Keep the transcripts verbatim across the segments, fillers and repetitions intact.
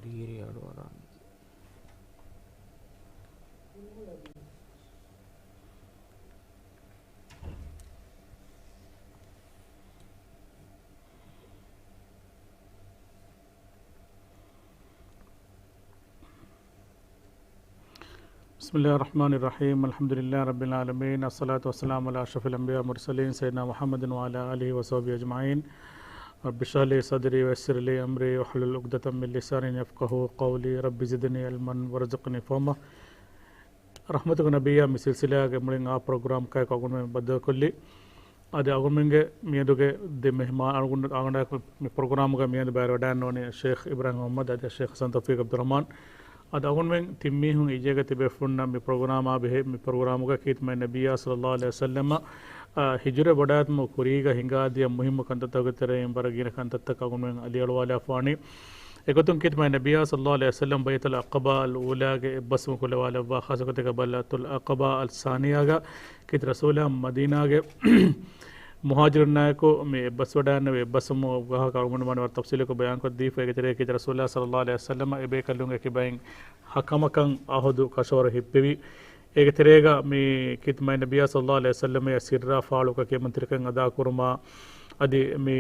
ޑީރީ އަޑުއަރާނެ. بسم الله الرحمن الرحيم. الحمد لله رب العالمين. الصلاة والسلام على أشرف الأنبياء والمرسلين سيدنا محمد وعلى آله وصحبه أجمعين. رب اشرح لي صدري ويسر لي أمري واحلل عقدة من لساني يفقهوا قولي. رب زدني علما وارزقني فهما. ރަޙްމަތުގެ ނަބިއްޔާ މި ސިލްސިލާގެ މުޅިން އާ ޕްރޮގްރާމް ކައި އަޅުގަނޑުމެން ބައްދަލުކޮށްލީ. އަދި އަޅުގަނޑުމެންގެ މިއަދުގެ ދެ މެހްމާން އަޅުގަނޑު އާނގަނޑާ މި ޕްރޮގްރާމުގަ މިއަދު ބައިވެރިވެވަޑައިގަންނަވަނީ ޝޭޚް އިބްރާހިމް މުޙައްމަދު އަދި ޝޭޚް ޙަސަން ތައުފީޤް ޢަބްދުއްރަޙްމާން. އަދި އަޅުގަނޑުމެން ތިން މީހުން އިއްޔެގެ ތިބޭފުޅުންނަށް މި ޕްރޮގްރާމާ ބެހޭ މި ޕްރޮގްރާމުގަ ކީރިތި މާތް ނަބިއްޔާ ޞައްލައްލާހު ޢަލައިހި ވަސައްލަމަ، އާ، ހިޖުރަ ވަޑާތުމުގެ ކުރީގަ ހިނގާދިޔަ މުހިއްމު ކަންތައްތަކުގެ ތެރެއިން ވަރަށް ގިނަ ކަންތައްތަކަށް އަޅުގަނޑުމެން އަލިއަޅުވާލާފަވާނީ. އެގޮތުން ކީރިތި މާތް ނަބިއްޔާ ޞައްލައްލާހު ޢަލައިހި ވަސައްލަމަ ބައިޢަތުލް ޢަޤަބާ އަލް އޫލާގެ އެއްބަސްވުން ކުލަވާލައްވާ، ޚާއްޞަގޮތެއްގަ ބައިޢަތުލް ޢަޤަބާ އަލް ސާނިޔާގަ ކީރިތި ރަސޫލާ މަދީނާގެ މުހާޖިރުންނާއެކު މި އެއްބަސްވަޑައިގެންނެވި އެއްބަސްވުމުގެ ވާހަކަ އަޅުގަނޑުމެން ވަރަށް ތަފްޞީލުކޮށް ބަޔާންކޮށްދީފަ، އޭގެ ތެރޭގަ ކީރިތި ރަސޫލާ ޞައްލައްލާހު ޢަލައިހި ވަސައްލަމަ އެބޭކަލުންގެ ކިބައިން ހަ ކަމަކަށް އަހުދު ކަށަވަރު ހިއްޕެވި. އޭގެ ތެރޭގަ މި ކީރިތި މާތް ނަބިއްޔާ ޞައްލައްލާހު ޢަލައިހި ވަސައްލަމަ ސިއްރާ ފާޅުކޮށް ކިޔަމަންތެރިކަން އަދާކުރުމާ، އަދި މި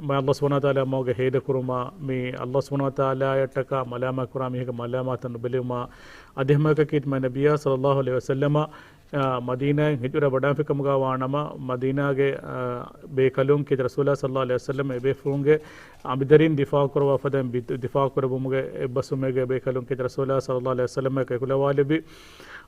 މާތް ﷲ ސުބްޙާނަހޫ ވަތަޢާލާ މަގުގަ ހޭދަކުރުމާ، މި ﷲ ސުބްޙާނަހޫ ވަތަޢާލާއަށްޓަކާ މަލާމާތް ކުރާ މީހެއްގެ މަލާމާތަށް ނުބެލެވުމާ، އަދި ހަމައެކަކީ މާތް ނަބިއްޔާ ޞައްލައްލާހު ޢަލައިހި ވަސައްލަމަ، އާ، މަދީނާއިން ހިޖުރަ ވަޑާފި ކަމުގަ ވާނަމަ، މަދީނާގެ، އާ، ބޭކަލުން ކީރިތި ރަސޫލާ ޞައްލައްލާހު ޢަލައިހި ވަސައްލަމަ އެބޭފުޅުންގެ އަނބިދަރީން ދިފާޢު ކުރައްވާ ފަދައިން ބި-، ދިފާޢު ކުރެއްވުމުގެ އެއްބަސްވުމެއްގަ ބޭކަލުން ކީރިތި ރަސޫލާ ޞައްލައްލާހު ޢަލައިހި ވަސައްލަމައަށް އެކުލަވާލެއްވި.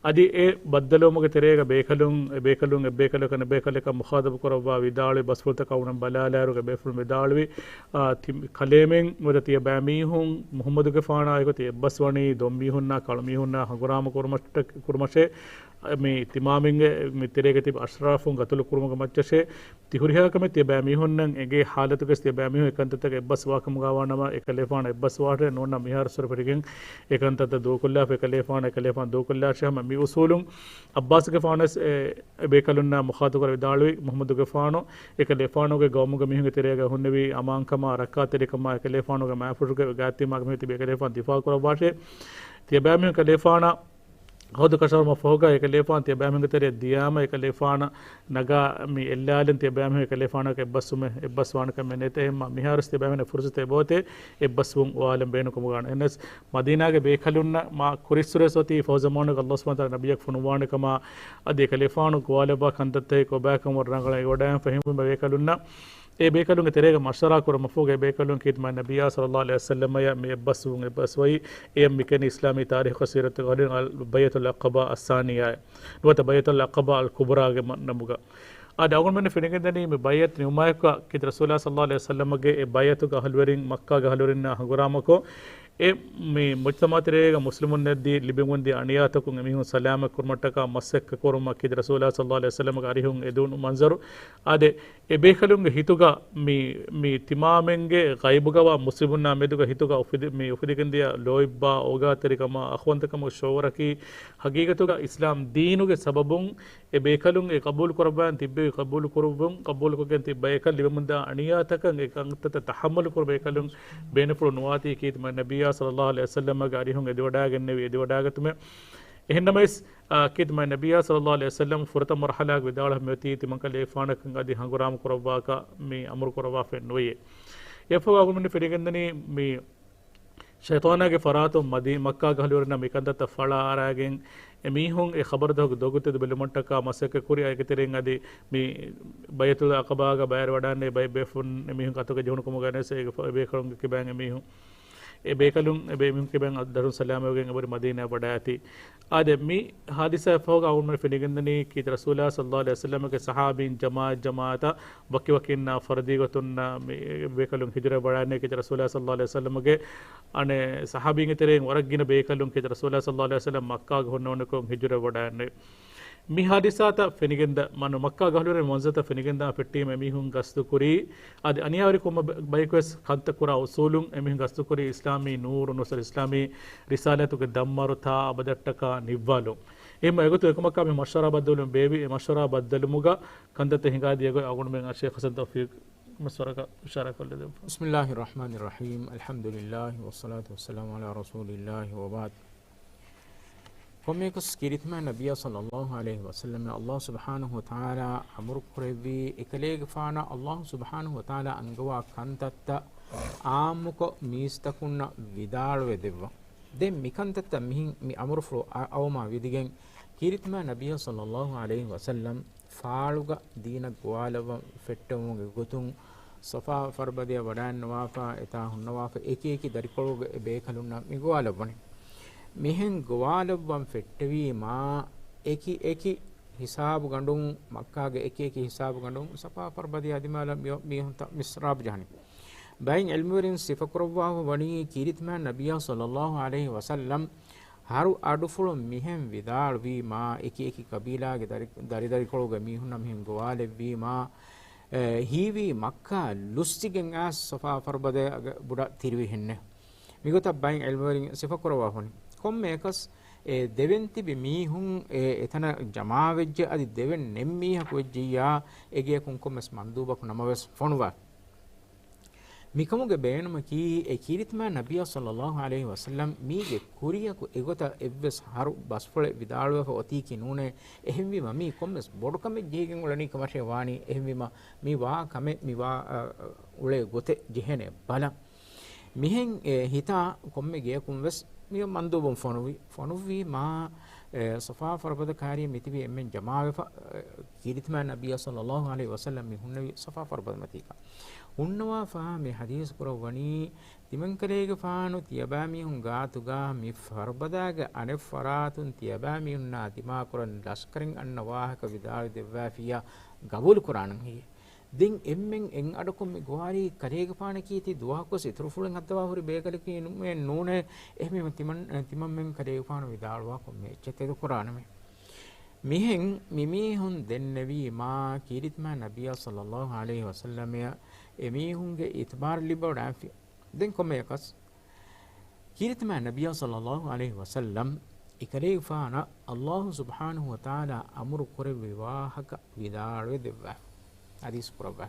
އަދި އެ ބައްދަލުވުމުގެ ތެރޭގަ ބޭކަލުން، އެ ބޭކަލުން އެއްބޭކަލަކަށް އަނެއްބޭކަލަކަށް މުޚާޠަބު ކުރައްވާ ވިދާޅުވި ބަސްފުޅުތަކަށް އަޅުގަނޑުމެން ބަލާލާއިރު އެބޭފުޅުން ވިދާޅުވި، އާ، ތި-، ކަލޭމެން ނުވަތަ ތިޔަބައިމީހުން މުޙައްމަދުގެފާނާއެކު ތި އެއްބަސްވަނީ ދޮންމީހުންނާ ކަޅުމީހުންނާ ހަނގުރާމަ ކުރުމަށްޓަ-، ކުރުމަށޭ، މި ތިމާމެންގެ މި ތެރޭގަ ތިބި އަޝްރާފުން ގަތުލު ކުރުމުގެ މައްޗަށޭ. ތި ހުރިހާ ކަމެއް ތިޔަބައިމީހުންނަށް އެނގޭ ޙާލަތުގަސް ތިޔަބައިމީހުން އެކަންތައްތަކަށް އެއްބަސްވާކަމުގަ ވާނަމަ، އެކަލޭފާނު އެއްބަސްވާށޭ. ނޫންނަށް މިހާރު ސުރުފެރިގެން އެކަންތައްތައް ދޫކޮށްލާފަ، އެކަލޭފާނު އެކަލޭފާނު ދޫކޮށްލާށޭ. ހަމަ މި އުސޫލުން ޢައްބާސްގެފާނުވެސް އެ، އެ ބޭކަލުންނާ މުޚާޠަބު ކުރައްވާ ވިދާޅުވި، މުޙައްމަދުގެފާނު އެކަލޭފާނުގެ ގައުމުގެ މީހުންގެ ތެރޭގަ ހުންނެވި އަމާންކަމާ، ރައްކާތެރިކަމާ، އެކަލޭފާނުގެ މާފުށުގެ ގާތްތިމާގެ މީހުން ތިބި އެކަލޭފާނު ދިފާޢު ކުރައްވާށޭ. ތިޔަބައިމީހުން ކަލޭފާނަށް އަހުދު ކަށަވަރުމަށް ފަހުގަ އެކަލޭފާނު ތިޔަބައިމީހުންގެ ތެރެއަށް ދިޔާމަ، އެކަލޭފާނަށް ނަގާ މި އެއްލާލެން ތިޔަބައިމީހުން އެކަލޭފާނަކަށް އެއްބަސްވުމެއް، އެއްބަސްވާނެ ކަމެއް ނެތޭ. އެހެންމަ މިހާރުވެސް ތިޔަބައިމީހުންނަށް ފުރުޞަތެއް އެބައޮތޭ އެއްބަސްވުން އޮވާލަން ބޭނުންކަމުގަ ވާނެ. އެހެނަސް މަދީނާގެ ބޭކަލުންނަށް މާ ކުރިއްސުރެވެސް އޮތީ ފަހު ޒަމާނުގަ ﷲ ސުބްޙާނަހޫ ވަތަޢާލާ ނަބިއްޔަކު ފޮނުއްވާނެ ކަމާ، އަދި އެކަލޭފާނު ގޮވާލައްވާ ކަންތައްތަކެއް ކޮބާކަމަށް ރަނގަޅަށް އެނގިވަޑައިގެންފަ. އެހެންވީމަ ބޭކަލުންނަށް އެ ބޭކަލުންގެ ތެރޭގަ މަޝްވަރާ ކުރުމަށްފަހުގަ އެ ބޭކަލުން ކީރިތި މާތް ނަބިއްޔާ ޞައްލައްލާހު ޢަލައިހި ވަސައްލަމައަށް މި އެއްބަސްވުން އެއްބަސްވައި، އެޔަށް މި ކިޔަނީ އިސްލާމީ ތާރީޚުގަ ސީރަތުގަ އަހުލުން އަލް ބައިޢަތުލް ޢަޤަބާ އައްސާނިޔާ ނުވަތަ ބައިޢަތުލް ޢަޤަބާ އަލް ކުބުރާގެ މަ-، ނަމުގަ. އާދެ، އަޅުގަނޑުމެން ފެނިގެންދަނީ މި ބައިޢަތު ނިމުމާއެކު ކީރިތި ރަސޫލާ ޞައްލައްލާހު ޢަލައިހި ވަސައްލަމަގެ އެ ބައިޢަތުގެ އަހުލުވެރިން، މައްކާގެ އަހުލުވެރިންނާ ހަނގުރާމަކޮށް، އެ މި މުޖްތަމަޢު ތެރޭގަ މުސްލިމުންނަށް ދީ ލިބިގެންދިޔަ އަނިޔާތަކުން އެމީހުން ސަލާމަތް ކުރުމަށްޓަކާ މަސައްކަތް ކުރުމަށް ކީރިތި ރަސޫލާ ޞައްލައްލާހު ޢަލައިހި ވަސައްލަމަގެ އަރިހުން އެދުނު މަންޒަރު. އާދެ، އެ ބޭކަލުންގެ ހިތުގަ މި، މި ތިމާމެންގެ ޣައިބުގަވާ މުސްލިމުންނާ މެދުގަ ހިތުގަ އުފެދި-، މި އުފެދިގެންދިޔަ ލޯތްބާ، އޯގާތެރިކަމާ، އަޚުވަންތަކަމުގެ ޝޯވަރަކީ ހަގީގަތުގަ އިސްލާމް ދީނުގެ ސަބަބުން އެ ބޭކަލުން އެ ޤަބޫލު ކުރައްވާން ތިއްބެވި، ޤަބޫލު ކުރުއްވުން، ޤަބޫލުކޮށްގެން ތި ބަޔަކަށް ލިބެމުންދާ އަނިޔާތަކަށް އެ ކަންތައްތައް ތަޙައްމަލު ކުރު ބޭކަލުން ބޭނުފުޅު ނުވާތީ ކީރިތި މާތް ނަބިއްޔާ ޞައްލައްލާހު ޢަލައިހި ވަސައްލަމަގެ އަރިހުން އެދިވަޑާގެންނެވި އެދިވަޑާގަތުމެއް. އެހެންނަމަވެސް، އާ، ކީރިތި މާތް ނަބިއްޔާ ޞައްލައްލާހު ޢަލައިހި ވަސައްލަމަ ފުރަތަމަ މަރުޙަލާގަ ވިދާޅުވެ މިއޮތީ ތިމަން ކަލޭފާނަކަށް އަދި ހަނގުރާމަ ކުރައްވާކަށް މި އަމުރު ކުރައްވާފައެއް ނުވެޔޭ. އެއަށްފަހު އަޅުގަނޑުމެން ފެނިގެންދަނީ މި ޝައިޠާނާގެ ފަރާތުން މަދީ-، މައްކާގެ އަހުލުވެރިންނަށް މިކަންތައްތައް ފަޅާ އަރާގެން، އެމީހުން އެ ޚަބަރުތަކުގެ ދޮގުތެދު ބެލުމަށްޓަކާ މަސައްކަތް ކުރި. އޭގެ ތެރެއިން އަދި މި ބައިޢަތުލް ޢަޤަބާގަ ބައިވެރިވަޑާންނެވި ބައެއް ބޭފުޅުން އެމީހުން ގަތުގަ ޖެހުނު ކަމުގަ ވެސް އޭގެ ފަ-، އެ ބޭކަލުންގެ ކިބައިން އެމީހުން، އެ ބޭކަލުން އެ ބޭ-، މީހުން ކިބައިން އަދި ދަރުން ސަލާމަތްވެގެން އެބަހުރި މަދީނާއަށް ވަޑައިގަތީ. އާދެ، މި ޙާދިސާއަށް ފަހުގަ އަޅުގަނޑުމެން ފެނިގެންދަނީ ކީރިތި ރަސޫލާ ޞައްލައްލާހު ޢަލައިހި ވަސައްލަމަގެ ޞަޙާބީން ޖަމާޢަތް ޖަމާޢަތަށް ވަކިވަކިންނާ ފަރުދީގޮތުންނާ މި ބޭކަލުން ހިޖުރަ ވަޑައިގެންނެވި ކީރިތި ރަސޫލާ ޞައްލައްލާހު ޢަލައިހި ވަސައްލަމަގެ އަނެއް ޞަޙާބީންގެ ތެރެއިން ވަރަށް ގިނަ ބޭކަލުން ކީރިތި ރަސޫލާ ޞައްލައްލާހު ޢަލައިހި ވަސައްލަމަ މައްކާގަ ހުންނެވުނުކޮށް ހިޖުރަ ވަޑައިގެންނެވި. މި ޙާދިސާތައް ފެނިގެންދަ-، މަނު މައްކާގަ އަހުލުވެރިން މަންޒަރުތައް ފެނިގެންދާ ފެއްޓީމަ އެމީހުން ގަސްދުކުރީ، އަދި އަނިޔާވެރި ކޮންމެ ބަ-، ބަޔަކުވެސް ކަންތައް ކުރާ އުސޫލުން އެމީހުން ގަސްދުކުރީ އިސްލާމީ ނޫރު ނުވަތަ އިސްލާމީ ރިސާލަތުގެ ދަންމަރު ތާ އަބަދަށްޓަކާ ނިއްވާލުން. އެހެންމަ އެގޮތުން އެކަމަކާ މި މަޝްވަރާ ބައްދަލުވުން ބޭއްވި. އެ މަޝްވަރާ ބައްދަލުވުމުގަ ކަންތައްތައް ހިނގާދިޔަ ގޮތް އަޅުގަނޑުމެން ޝޭޚް ޙަސަން ތައުފީޤް މަސްވަރަކަށް އިޝާރާ ކޮށްލެވި. بسم الله الرحمن الرحيم، الحمد لله والصلاة والسلام على رسول الله وبعد. ކޮންމެއަކަސް ކީރިތިމާ ނަބިއްޔާ ޞައްލައްލާހު ޢަލައިހި ވަސައްލަމަށް އައްލާހު ސުބްޙާނަހު ވަތަޢާލާ އަމުރު ކުރެއްވީ، އެކަލޭގެފާނަށް އައްލާހު ސުބްޙާނަހު ވަތަޢާލާ އަންގަވާ ކަންތައްތައް ޢާއްމުކޮށް މީސްތަކުންނަށް ވިދާޅުވެ ދެއްވަން. ދެން މިކަންތައްތައް މިހިން މި އަމުރުފުޅު އަ-، އައުމާ ވިދިގެން، ކީރިތިމާ ނަބިއްޔާ ޞައްލައްލާހު ޢަލައިހި ވަސައްލަމް ފާޅުގަ ދީނަށް ގޮވާލައްވަން ފެއްޓެވުމުގެ ގޮތުން، ޞަފާ ފަރުބަދަޔަށް ވަޑައިންނަވާފަ، އެތާ ހުންނަވާފަ، އެކި އެކި ދަރިކޮޅުގެ ބޭކަލުންނަށް މި ގޮވާލައްވަނީ. މިހެން ގޮވާލައްވަން ފެއްޓެވީމާ، އެކި އެކި ހިސާބުގަނޑުން، މައްކާގެ އެކި އެކި ހިސާބުގަނޑުން ޞަފާ ފަރުބަދަޔާ ދިމާލަށް މި-، މީހުންތައް މިސްރާބު ޖަހަނީ. ބައެއް ޢިލްމުވެރިން ސިފަކުރައްވާފަ ވަނީ، ކީރިތިމާ ނަބިއްޔާ ޞައްލައްލާހު ޢަލައިހި ވަސައްލަމް ހަރު އަޑުފުޅުން މިހެން ވިދާޅުވީމާ، އެކި އެކި ޤަބީލާގެ ދަރި-، ދަރިދަރިކޮޅުގެ މީހުންނަށް މިހެން ގޮވާލެއްވީމާ، އެ، ހީވީ މައްކާ ލުއްސިގެން އައިސް ޞަފާ ފަރުބަދަ ބުޑަށް ތިރިވިހެންނެ. މިގޮތަށް ބައެއް ޢިލްމުވެރިން ސިފަކުރައްވާފަ ވަނީ. ކޮންމެއަކަސް އެ ދެވެން ތިބި މީހުން އެ އެތަނަށް ޖަމާވެއްޖެ، އަދި ދެވެން ނެތް މީހަކު ވެއްޖިއްޔާ، އެގެޔަކުން ކޮންމެސް މަންދޫބަކު ނަމަވެސް ފޮނުވާ. މިކަމުގެ ބޭނުމަކީ، އެ ކީރިތިމާ ނަބިއްޔާ ޞައްލައްލާހު ޢަލައިހި ވަސައްލަމް މީގެ ކުރިޔަކު އެގޮތަށް އެއްވެސް ހަރު ބަސްފުޅެއް ވިދާޅުވެފަ އޮތީކީ ނޫނޭ. އެހެންވީމަ، މީ ކޮންމެސް ބޮޑު ކަމެއް ޖެހިގެން އުޅެނީ ކަމަށޭ ވާނީ. އެހެންވީމަ، މި ވާ ކަމެއް، މި ވާ، އަ، އުޅޭ ގޮތެއް ޖެހޭނެ ބަލަން. މިހެން އެ ހިތާ ކޮންމެ ގެޔަކުން ވެސް މި މަންދޫބުން ފޮނުވި. ފޮނުއްވީ މާ، އެ، ޞަފާ ފަރުބަދަ ކާރިއަށް މިތިބި އެންމެން ޖަމާވެފަ، އެ، ކީރިތިމާ ނަބިއްޔާ ޞައްލައްލާހު ޢަލައިހި ވަސައްލަމް މި ހުންނެވި ޞަފާ ފަރުބަދަ މަތީގަ. ހުންނަވާފާ މި ޙަދީޘް ކުރައްވަނީ، ތިމަންކަލޭގެފާނު ތިޔަބައިމީހުން ގާތުގަ މި ފަރުބަދާގެ އަނެއް ފަރާތުން ތިޔަބައިމީހުންނާ ދިމާކުރަން ލަޝްކަރެއް އަންނަ ވާހަކަ ވިދާޅު ދެއްވާފިއްޔާ ގަބޫލު ކުރާނަން ހެއްޔޭ؟ ދެން އެންމެން އެއްއަޑަކުން މި ގޮވާލީ ކަލޭގެފާނަކީ ތި ދުވަހަކުވެސް އިތުރުފުޅެއް ހައްދަވާ ހުރި ބޭކަލަކީ ނޫ-، ނޫނޭ. އެހެންވީމަ ތިމަން-، ތިމަންމެން ކަލޭގެފާނު ވިދާޅުވާ ކޮންމެ އެއްޗެއް ތެދުކުރާނަމޭ. މިހެން މިމީހުން ދެންނެވީ މާ ކީރިތިމާ ނަބިއްޔާ ޞައްލައްލާހު ޢަލައިހި ވަސައްލަމަށް އެމީހުންގެ އިތުބާރު ލިބިވަޑާންފި. ދެން ކޮންމެއަކަސް ކީރިތިމާ ނަބިއްޔާ ޞައްލައްލާހު ޢަލައިހި ވަސައްލަމް އެކަލޭގެފާނަށް އައްލާހު ސުބްޙާނަހު ވަތަޢާލާ އަމުރު ކުރެއްވި ވާހަކަ ވިދާޅުވެ ދެއްވާ. ޙަދީޘް ކުރައްވާ.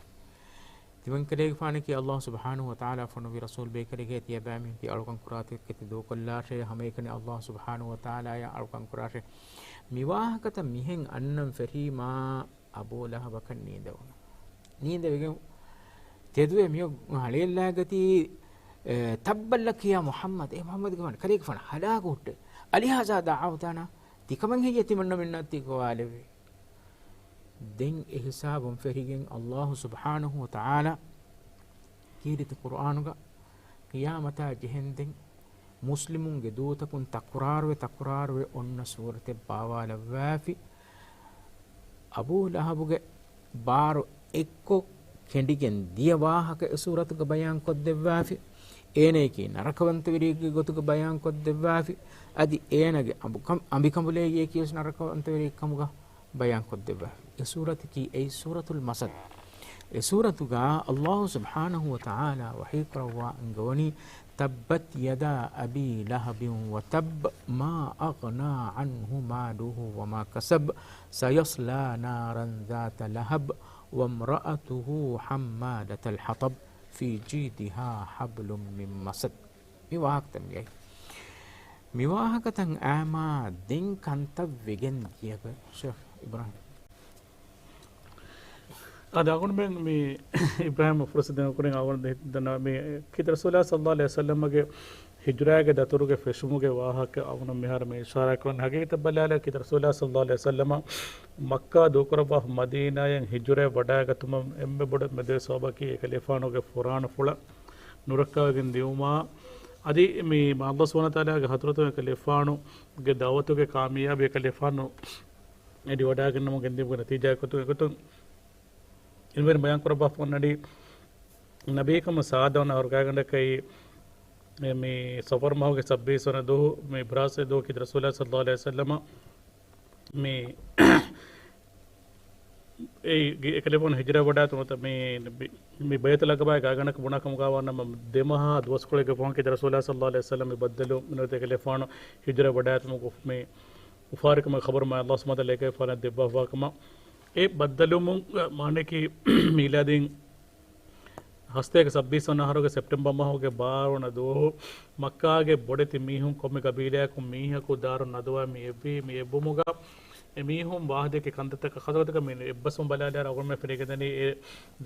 ތިމަންކަލޭގެފާނަކީ އައްލާހު ސުބްޙާނަހު ވަތަޢާލާ ފޮނުއްވި ރަސޫލް ބޭކަލެކޭ، ތިޔަބައިމީހުން ތި އަޅުކަން ކުރާތަކެއް ތި ދޫކޮށްލާށޭ، ހަމައެކަނި އައްލާހު ސުބްޙާނަހު ވަތަޢާލާޔަށް އަޅުކަން ކުރާށޭ. މި ވާހަކަތައް މިހެން އަންނަން ފެށީމާ، އަބޫ ލަހަބަކަށް ނީނދެވުނު. ނީނދެވިގެން ތެދުވެ މިއޮ ހަޅޭއްލާގަތީ، އެ، تبا لك يا محمد، އޭ މުޙައްމަދުގެފާނު، ކަލޭގެފާނު ހަލާކު ހުއްޓޭ. ألهذا دعوتنا، ތިކަމަށް ހެއްޔޭ ތިމަންނަމެންނާ ތި ގޮވާލެއްވީ؟ ދެން އެހިސާބުން ފެށިގެން އައްލާހު ސުބްޙާނަހު ވަތަޢާލާ ކީރިތި ޤުރްއާނުގަ ޤިޔާމަތާ ޖެހެންދެން މުސްލިމުންގެ ދޫތަކުން ތަކުރާރުވެ ތަކުރާރުވެ އޮންނަ ސޫރަތެއް ބާވާލައްވާފި. އަބޫ ލަހަބުގެ ބާރު އެއްކޮށް ކެނޑިގެން ދިޔަ ވާހަކަ އެ ސޫރަތުގަ ބަޔާން ކޮށްދެއްވާފި. އޭނަޔަކީ ނަރަކަވަންތަވެރިއެއްގެ ގޮތުގަ ބަޔާން ކޮށްދެއްވާފި. އަދި އޭނަގެ އަނބުކަން-، އަނބިކަނބުލޭގެޔަކީވެސް ނަރަކަވަންތަވެރިއެއްކަމުގަ ބަޔާން ކޮށްދެއްވާފި. އެ ސޫރަތަކީ އެއީ ސޫރަތުލް މަސަދް. އެ ސޫރަތުގަ އައްލާހު ސުބްޙާނަހު ވަތަޢާލާ ވަޙީ ކުރައްވާ އަންގަވަނީ، تبت يدا أبي لهب وتب، ما أغنى عنه ماله وما كسب، سيصلى نارا ذات لهب، وامرأته حمالة الحطب، في جيدها حبل من مسد. މި ވާހަކަތައް މިއައީ. މި ވާހަކަތައް އާމާ ދެން ކަންތައް ވެގެން ދިޔަ ޝޭޚް އިބްރާހިމް. އަދި އަޅުގަނޑުމެން މި އިބްރާހިމް ފުރުސަތު ދެން ކުރިން އަޅުގަނޑު ދަންނަ މި ކީރިތި ރަސޫލާ ޞައްލައްލާހު ޢަލައިހި ވަސައްލަމަގެ ހިޖުރާގެ ދަތުރުގެ ފެށުމުގެ ވާހަކަ އަޅުގަނޑު މިހާރު މި އިޝާރާތް ކުރަން. ހަގީގަތަށް ބަލާލާ ކީރިތި ރަސޫލާ ޞައްލައްލާހު ޢަލައިހި ވަސައްލަމަ މައްކާ ދޫކުރައްވާ މަދީނާޔަށް ހިޖުރަ ވަޑައިގަތުމަށް އެންމެ ބޮޑު މެދުވެ ސަބަބަކީ އެކަލޭގެފާނުގެ ފުރާނަފުޅަށް ނުރައްކާވެގެން ދިއުމާ، އަދި މި މާ ﷲ ސުބްޙާނަހޫ ވަތަޢާލާގެ ޙަޟްރަތުގަ އެކަލޭގެފާނުގެ ދަޢުވަތުގެ ކާމިޔާބީ އެކަލޭގެފާނު އެޑިވަޑައިގަންނަމުން ގެންދިއުމުގެ ނަތީޖާއެއް ގޮތުން، އެގޮތުން އިންވެރިން ބަޔާން ކުރައްވާފަ ވަންނަނީ، ނަބީކަމަށް ސާދަ ވަންނަ އަހަރު ގާތްގަނޑަކަށް މި ޞަފަރު މަހުގެ ސައްބީސް ވަނަ ދުވަހު މި ބްރާސް ދުވަހު ކީރިތި ރަސޫލާ ޞައްލައްލާހު ޢަލައިހި ވަސައްލަމަ މި އެ ގި-، އެކަލޭގެފާނު ހިޖުރަ ވަޑާއި ނުވަތަ މި، މި، މި ބައިތުލް ޢަޤަބާގެ ގާތްގަނޑަކަށް ބުނާ ކަމުގަ ވާނަމަ، ދެމަހާ ދުވަސްކޮޅެއްގެ ފަހުން ކީރިތި ރަސޫލާ ޞައްލައްލާހު ޢަލައިހި ވަސައްލަމަ މި ބައްދަލު ނުވަތަ އެކަލޭގެފާނު ހިޖުރަ ވަޑާއިގަތުމުގެ މި އުފާވެރިކަމުގެ ޚަބަރު މާތް ﷲ ސުބްޙާނަހޫ ވަތަޢާލާ އެކަލޭގެފާނަށް ދެއްވާފަވާކަމަށް. އެ ބައްދަލުވުމުގެ މާނައަކީ މީލާދީން ހަސަދަ ސައްބީސް ވަނަ އަހަރުގެ ސެޕްޓެމްބަރ މަހުގެ ބާރަ ވަނަ ދުވަހު މައްކާގެ ބޮޑެތި މީހުން ކޮންމެ ގަބީލާއަކުން މީހަކު ދާރު ނަދުވާ މި އެއްވީ. މި އެއްވުމުގަ އެ މީހުން ވާހަކަ ކަންތައްތަކަށް ހަސަދަތަކަށް މި އެއްބަސްވުން ބަލާލާއިރު އަޅުގަނޑުމެން ފެނިގެންދަނީ އެ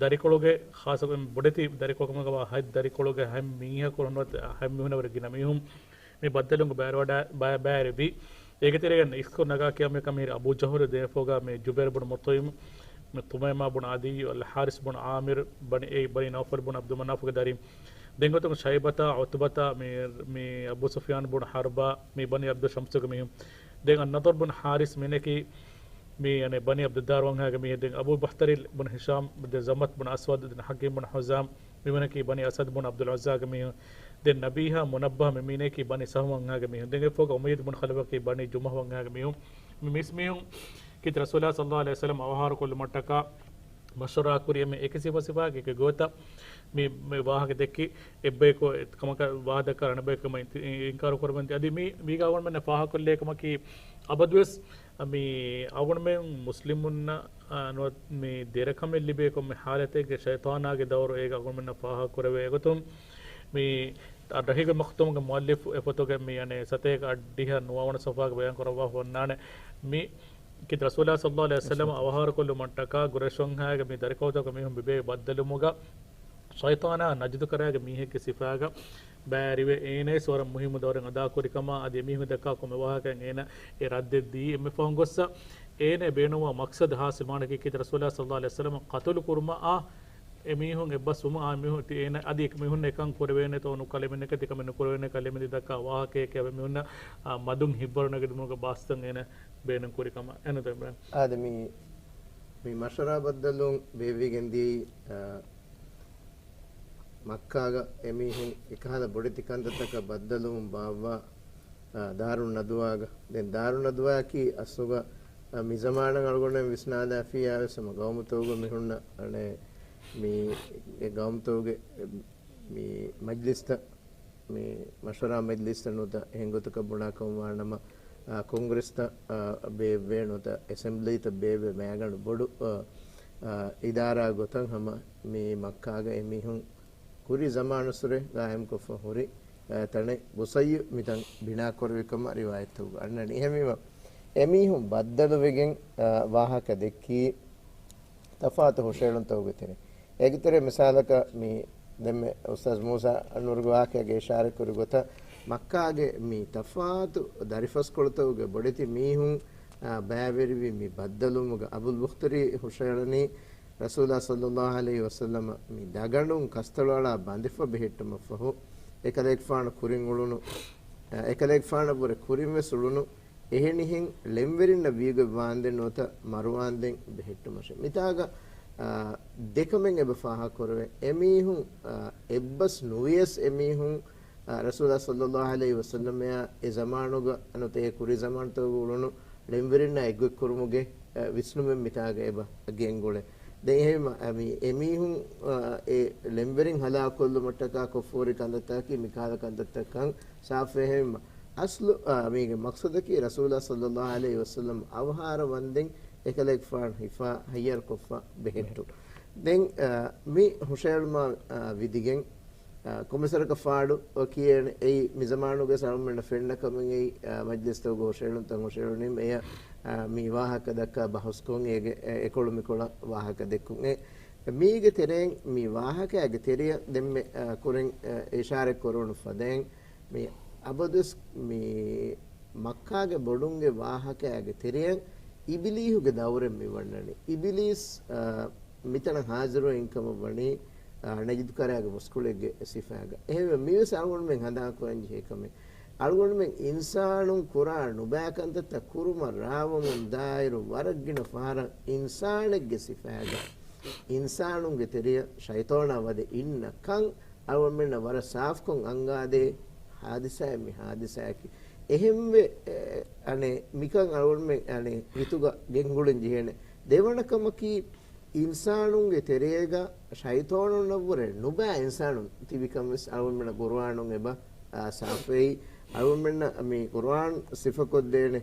ދަރިކޮޅުގެ ޚާއްޞަ ބޮޑެތި ދަރިކޮޅު ކަމުގަ ވާ ހަތް ދަރިކޮޅުގެ ހަތް މީހަކު ހުންނަ ހަތް މީހުންނަށް ވުރެ ގިނަ މީހުން މި ބައްދަލުވުމުގަ ބައިވެރިވެވި. އޭގެ ތެރޭގަ އިސްކޮށް ނަގާ ކިޔާ މިކަން މިހިރީ އަބޫ ޖަހުލު ދެނެފަހުގަ މި ޖުބައިރު ބުނު މުޠްޢިމް، މި ތުމައިމާ ބުނު ޢަދިއްޔު، އަލް ޙާރިސް ބުނު ޢާމިރު، ބަނީ، އެ ބަނީ ނައުފަލް ބުނު ޢަބްދު މަނާފުގެ ދަރިން. ދެން ގޮތުން ޝައިބަތާ، ޢުތުބަތާ، މި، މި އަބޫ ސުފްޔާން ބުނު ޙަރްބާ، މި ބަނީ ޢަބްދު ޝަމްސުގެ މީހުން. ދެން އައްނަޟްރު ބުނު ޙާރިސް މިނެކީ، މި އަނެ ބަނީ ޢަބްދުއްދާރު ވަންހާގެ މީހެއް. ދެން އަބޫ ބަޚްތަރީލް ބުނު ހިޝާމް، ދެން ޒަމްޢަތު ބުނު އަސްވަދު، ދެން ޙަކީމް ބުނު ޙުޒާމް، މިވަނަކީ ބަނީ އަސަދު ބުނު ޢަބްދުލް ޢުއްޒާގެ މީހުން. ދެން ނަބީހާ މުނައްބަހަ މި މީނަކީ ބަނީ ސަހްމު ވަންހާގެ މީހުން. ދެން އެފަހުގަ އުމައްޔަތު ބުނު ޚަލަފަކީ ބަނީ ޖުމަހު ވަންހާގެ މީހުން. މި މިސް މީހުން ކީރިތި ރަސޫލާ ޞައްލައްލާހު ޢަލައިހި ވަސައްލަމަ އަވަހާރަކޮށްލުމަށްޓަކާ މަޝްވަރާ ކުރި އެންމެ އެކި ސިފަ ސިފައިގެ އެކި ގޮތަށް މި، މި ވާހަކަ ދެއްކި އެއްބަޔަކު ކަމަކަށް ވާހަކަ ދައްކާ އަނެއްބަޔަކު ކަމަށް އިން-، އިންކާރު ކުރަމުން އަދި މި، މީގަ އަޅުގަނޑުމެންނަށް ފާހަގަކޮށްލޭ ކަމަކީ އަބަދުވެސް މި އަޅުގަނޑުމެން މުސްލިމުންނަށް، އާ، ނުވަތަ މި ދެރަކަމެއް ލިބޭ ކޮންމެ ޙާލަތެއްގެ ޝައިޠާނާގެ ދައުރު އޭގަ އަޅުގަނޑުމެންނަށް ފާހަގަ ކުރެވޭ ގޮތުން މި ރަޙީގުލް މަޚްތޫމްގެ މުއައްލިފު އެ ފޮތުގެ މި އަނެއް ސަތޭކަ އަށްޑިހަ ނުވަވަނަ ޞަފްޙާގަ ބަޔާން ކުރައްވާފަ ވަންނާނެ. މި ކީރިތި ރަސޫލާ ޞައްލައްލާހު ޢަލައިހި ވަސައްލަމަ އަވަހާރަކޮށްލުމަށްޓަކާ ޤުރައިޝުންހާގެ މި ދަރިކޮޅުތަކުގެ މީހުން މި ބައްދަލުވުމުގަ ޝައިޠާނާ ނަޖްދު ކަރާގެ މީހެއްގެ ސިފައިގަ ބައިވެރިވެ، އޭނައަށް ވަރަށް މުހިއްމު ދައުރެއް އަދާކުރި ކަމަށް އަދި އެމީހުން ދައްކާ ކޮންމެ ވާހަކައެއް އޭނަ އެ ރައްދެއް ދީ. އެންމެ ފަހުން ގޮއްސަ އޭނަ ބޭނުންވާ މަޤްޞަދު ޙާޞިލް ވާނެ ކީރިތި ރަސޫލާ ޞައްލައްލާހު ޢަލައިހި ވަސައްލަމަ ޤަތުލު ކުރުމަށް އާ އެމީހުން އެއްބަސްވުމަށް އާ މީހުން ތި އޭނަ އަދި އެކަމީހުން އެކަން ކުރެވޭނެތޯ ނުކުރެވޭނެ ކަމެއް ނުކުރެވޭނެ ކަމެއް ދައްކާ ވާހަކައެކޭ އެމީހުންނަށް މަދުން ހިއްވަރު ނެގެދުމުގެ ބާސްތައް އޭނަ ބޭނުން ކުރި ކަމަށް. އެން އާދެ މި، މި މަޝްވަރާ ބައްދަލުވުން ބޭއްވިގެން ދިޔައީ، އާ، މައްކާގަ އެމީހުން އެކަހަލަ ބޮޑެތި ކަންތައްތަކަށް ބައްދަލުވުން ބާއްވާ، އާ، ދާރުން ނަދުވާގަ. ދެން ދާރުން ނަދުވާއަކީ އަސްލުގަ، އާ، މި ޒަމާނަށް އަޅުގަނޑުމެން ވިސްނާލާފިއްޔާވެސް ހަމަ ގައުމުތަކުގަ މި ހުންނަ އަނެއް މި ގައުމުތަކުގެ މި މަޖްލިސްތައް، މި މަޝްވަރާ މަޖްލިސްތައް ނުވަތަ އެހެން ގޮތަކަށް ބުނާ ކަމަށް ވާނަމަ، އާ، ކޮންގްރެސްތައް، އާ، ބޭއްވޭ ނުވަތަ އެސެމްބްލީތައް ބޭއްވޭ މައިގަނޑު ބޮޑު، އާ، އާ، އިދާރާ ގޮތަށް ހަމަ މި މައްކާގަ އެމީހުން ކުރި ޒަމާނުއްސުރެ ގާއިމްކޮށްފަ ހުރި، އާ، ތަނެއް ގުސައްޔު މިތަން ބިނާކުރެވި ކަމަށް ރިވާޔަތްތަކުގަ އަންނަނީ. އެހެންވީމަ، އެމީހުން ބައްދަލުވެގެން، އާ، ވާހަކަ ދެއްކީ ތަފާތު ހުށައެޅުންތަކުގެ ތެރެއިން. އޭގެ ތެރޭ މިސާލަކަށް މި ދެންމެ އުސްތާޒް މޫސާ ނޫރުގެ ވާހަކައިގަ އިޝާރަތްކުރި ގޮތަށް މައްކާގެ މި ތަފާތު ދަރިފަސްކޮޅުތަކުގެ ބޮޑެތި މީހުން، އާ، ބައިވެރިވި މި ބައްދަލުވުމުގަ އަބުލް ބުޚްތަރީ ހުށައެޅުނީ ރަސޫލާ ޞައްލައްލާހު ޢަލައިހި ވަސައްލަމަ މި ދަގަނޑުން ކަސްތޮޅު އަޅާ ބަނދެފަ ބެހެއްޓުމަށްފަހު، އެކަލޭގެފާނު ކުރިން އުޅުނު، އެކަލޭގެފާނަށްވުރެ ކުރިންވެސް އުޅުނު، އެހެނިހެން ޅެންވެރިންނަށް ވީގޮތް ވާންދެން ނުވަތަ މަރުވާންދެން ބެހެއްޓުމަށެ. މިތާގަ، އާ، ދެކަމެއް އެބަ ފާހަގަކުރެވޭ. އެމީހުން، އާ، އެއްބަސް ނުވިޔަސް އެމީހުން، އާ، ރަސޫލާ ޞައްލައްލާހު ޢަލައިހި ވަސައްލަމައާ އެ ޒަމާނުގަ ނުވަތަ އެ ކުރި ޒަމާނުތަކުގަ އުޅުނު ޅެންވެރިންނާ އެއްގޮތްކުރުމުގެ، އަ، ވިސްނުމެއް މިތާގަ އެބަ ގެންގުޅޭ. ދެން އެހެންވީމަ، އަ، މި އެމީހުން، އަ، އެ ޅެންވެރިން ހަލާކުކޮށްލުމަށްޓަކާ ކޮށްފަހުރި ކަންތައްތަކަކީ މިކަހަލަ ކަންތައްތައް ކަން ސާފުވޭ. އެހެންވީމަ، އަސްލު، އަ، މީގެ މަޤްޞަދަކީ ރަސޫލާ ޞައްލައްލާހު ޢަލައިހި ވަސައްލަމަ އަވަހާރަ ވަންދެން އެކަލޭގެފާނު ހިފާ ހައްޔަރުކޮށްފަ ބެހެއްޓުން. ދެން، އަ، މި ހުށައެޅުމާ، އަ، ވިދިގެން، އަ، ކޮންމެސްވަރަކަށް ފާޑު ކިޔޭނެ. އެއީ މި ޒަމާނުގައި އަޅުގަނޑުމެންނަށް ފެންނަ ކަމެއް އެއީ، އަ، މަޖްލިސްތަކުގަ ހުށައެޅުންތައް ހުށައެޅުނީމަ އެޔަށް، އަ، މި ވާހަކަ ދައްކާ ބަހުސްކޮށް އޭގެ، އެ، އެކޮޅު މިކޮޅަށް ވާހަކަ ދެއްކުން. އެ، މީގެ ތެރެއިން މި ވާހަކައިގެ ތެރެއަށް ދެންމެ، އަ، ކުރިން، އަ، އިޝާރަތް ކުރެވުނު ފަދައިން މި އަބަދުވެސް މި މައްކާގެ ބޮޑުންގެ ވާހަކައިގެ ތެރެއަށް އިބިލީހުގެ ދައުރެއް މި ވަންނަނީ. އިބިލީސް، އަ، މިތަނަށް ހާޒިރުވެ އިންކަމަށް ވަނީ، އާ، ނަޖްދު ކަރާގެ މުސްކުޅެއްގެ ސިފައިގަ. އެހެންވެ، މިވެސް އަޅުގަނޑުމެން ހަނދާން ކުރަން ޖެހޭ ކަމެއް. އަޅުގަނޑުމެން އިންސާނުން ކުރާ ނުބައި ކަންތައްތައް ކުރުމަށް ރާވަމުން ދާއިރު، ވަރަށް ގިނަ ފަހަރަށް އިންސާނެއްގެ ސިފައިގަ، އިންސާނުންގެ ތެރެއަށް ޝައިޠާނާ ވަދެ އިންނަ ކަން އަޅުގަނޑުމެންނަށް ވަރަށް ސާފުކޮށް އަންގާދޭ ހާދިސާއެއް މި ހާދިސާއަކީ. އެހެންވެ، އެ، އަނެއް މިކަން އަޅުގަނޑުމެން އަނެއް ހިތުގަ ގެންގުޅެން ޖެހޭނެ. ދެވަނަ ކަމަކީ، އިންސާނުންގެ ތެރޭގަ ޝައިޠާނުންނަށްވުރެ ނުބައި އިންސާނުން ތިބިކަން ވެސް އަޅުގަނޑުމެންނަށް ޤުރުއާނުން އެބަ، އާ، ސާފުވެއި. އަޅުގަނޑުމެންނަށް މި ޤުރުއާން ސިފަކޮށްދޭނެ،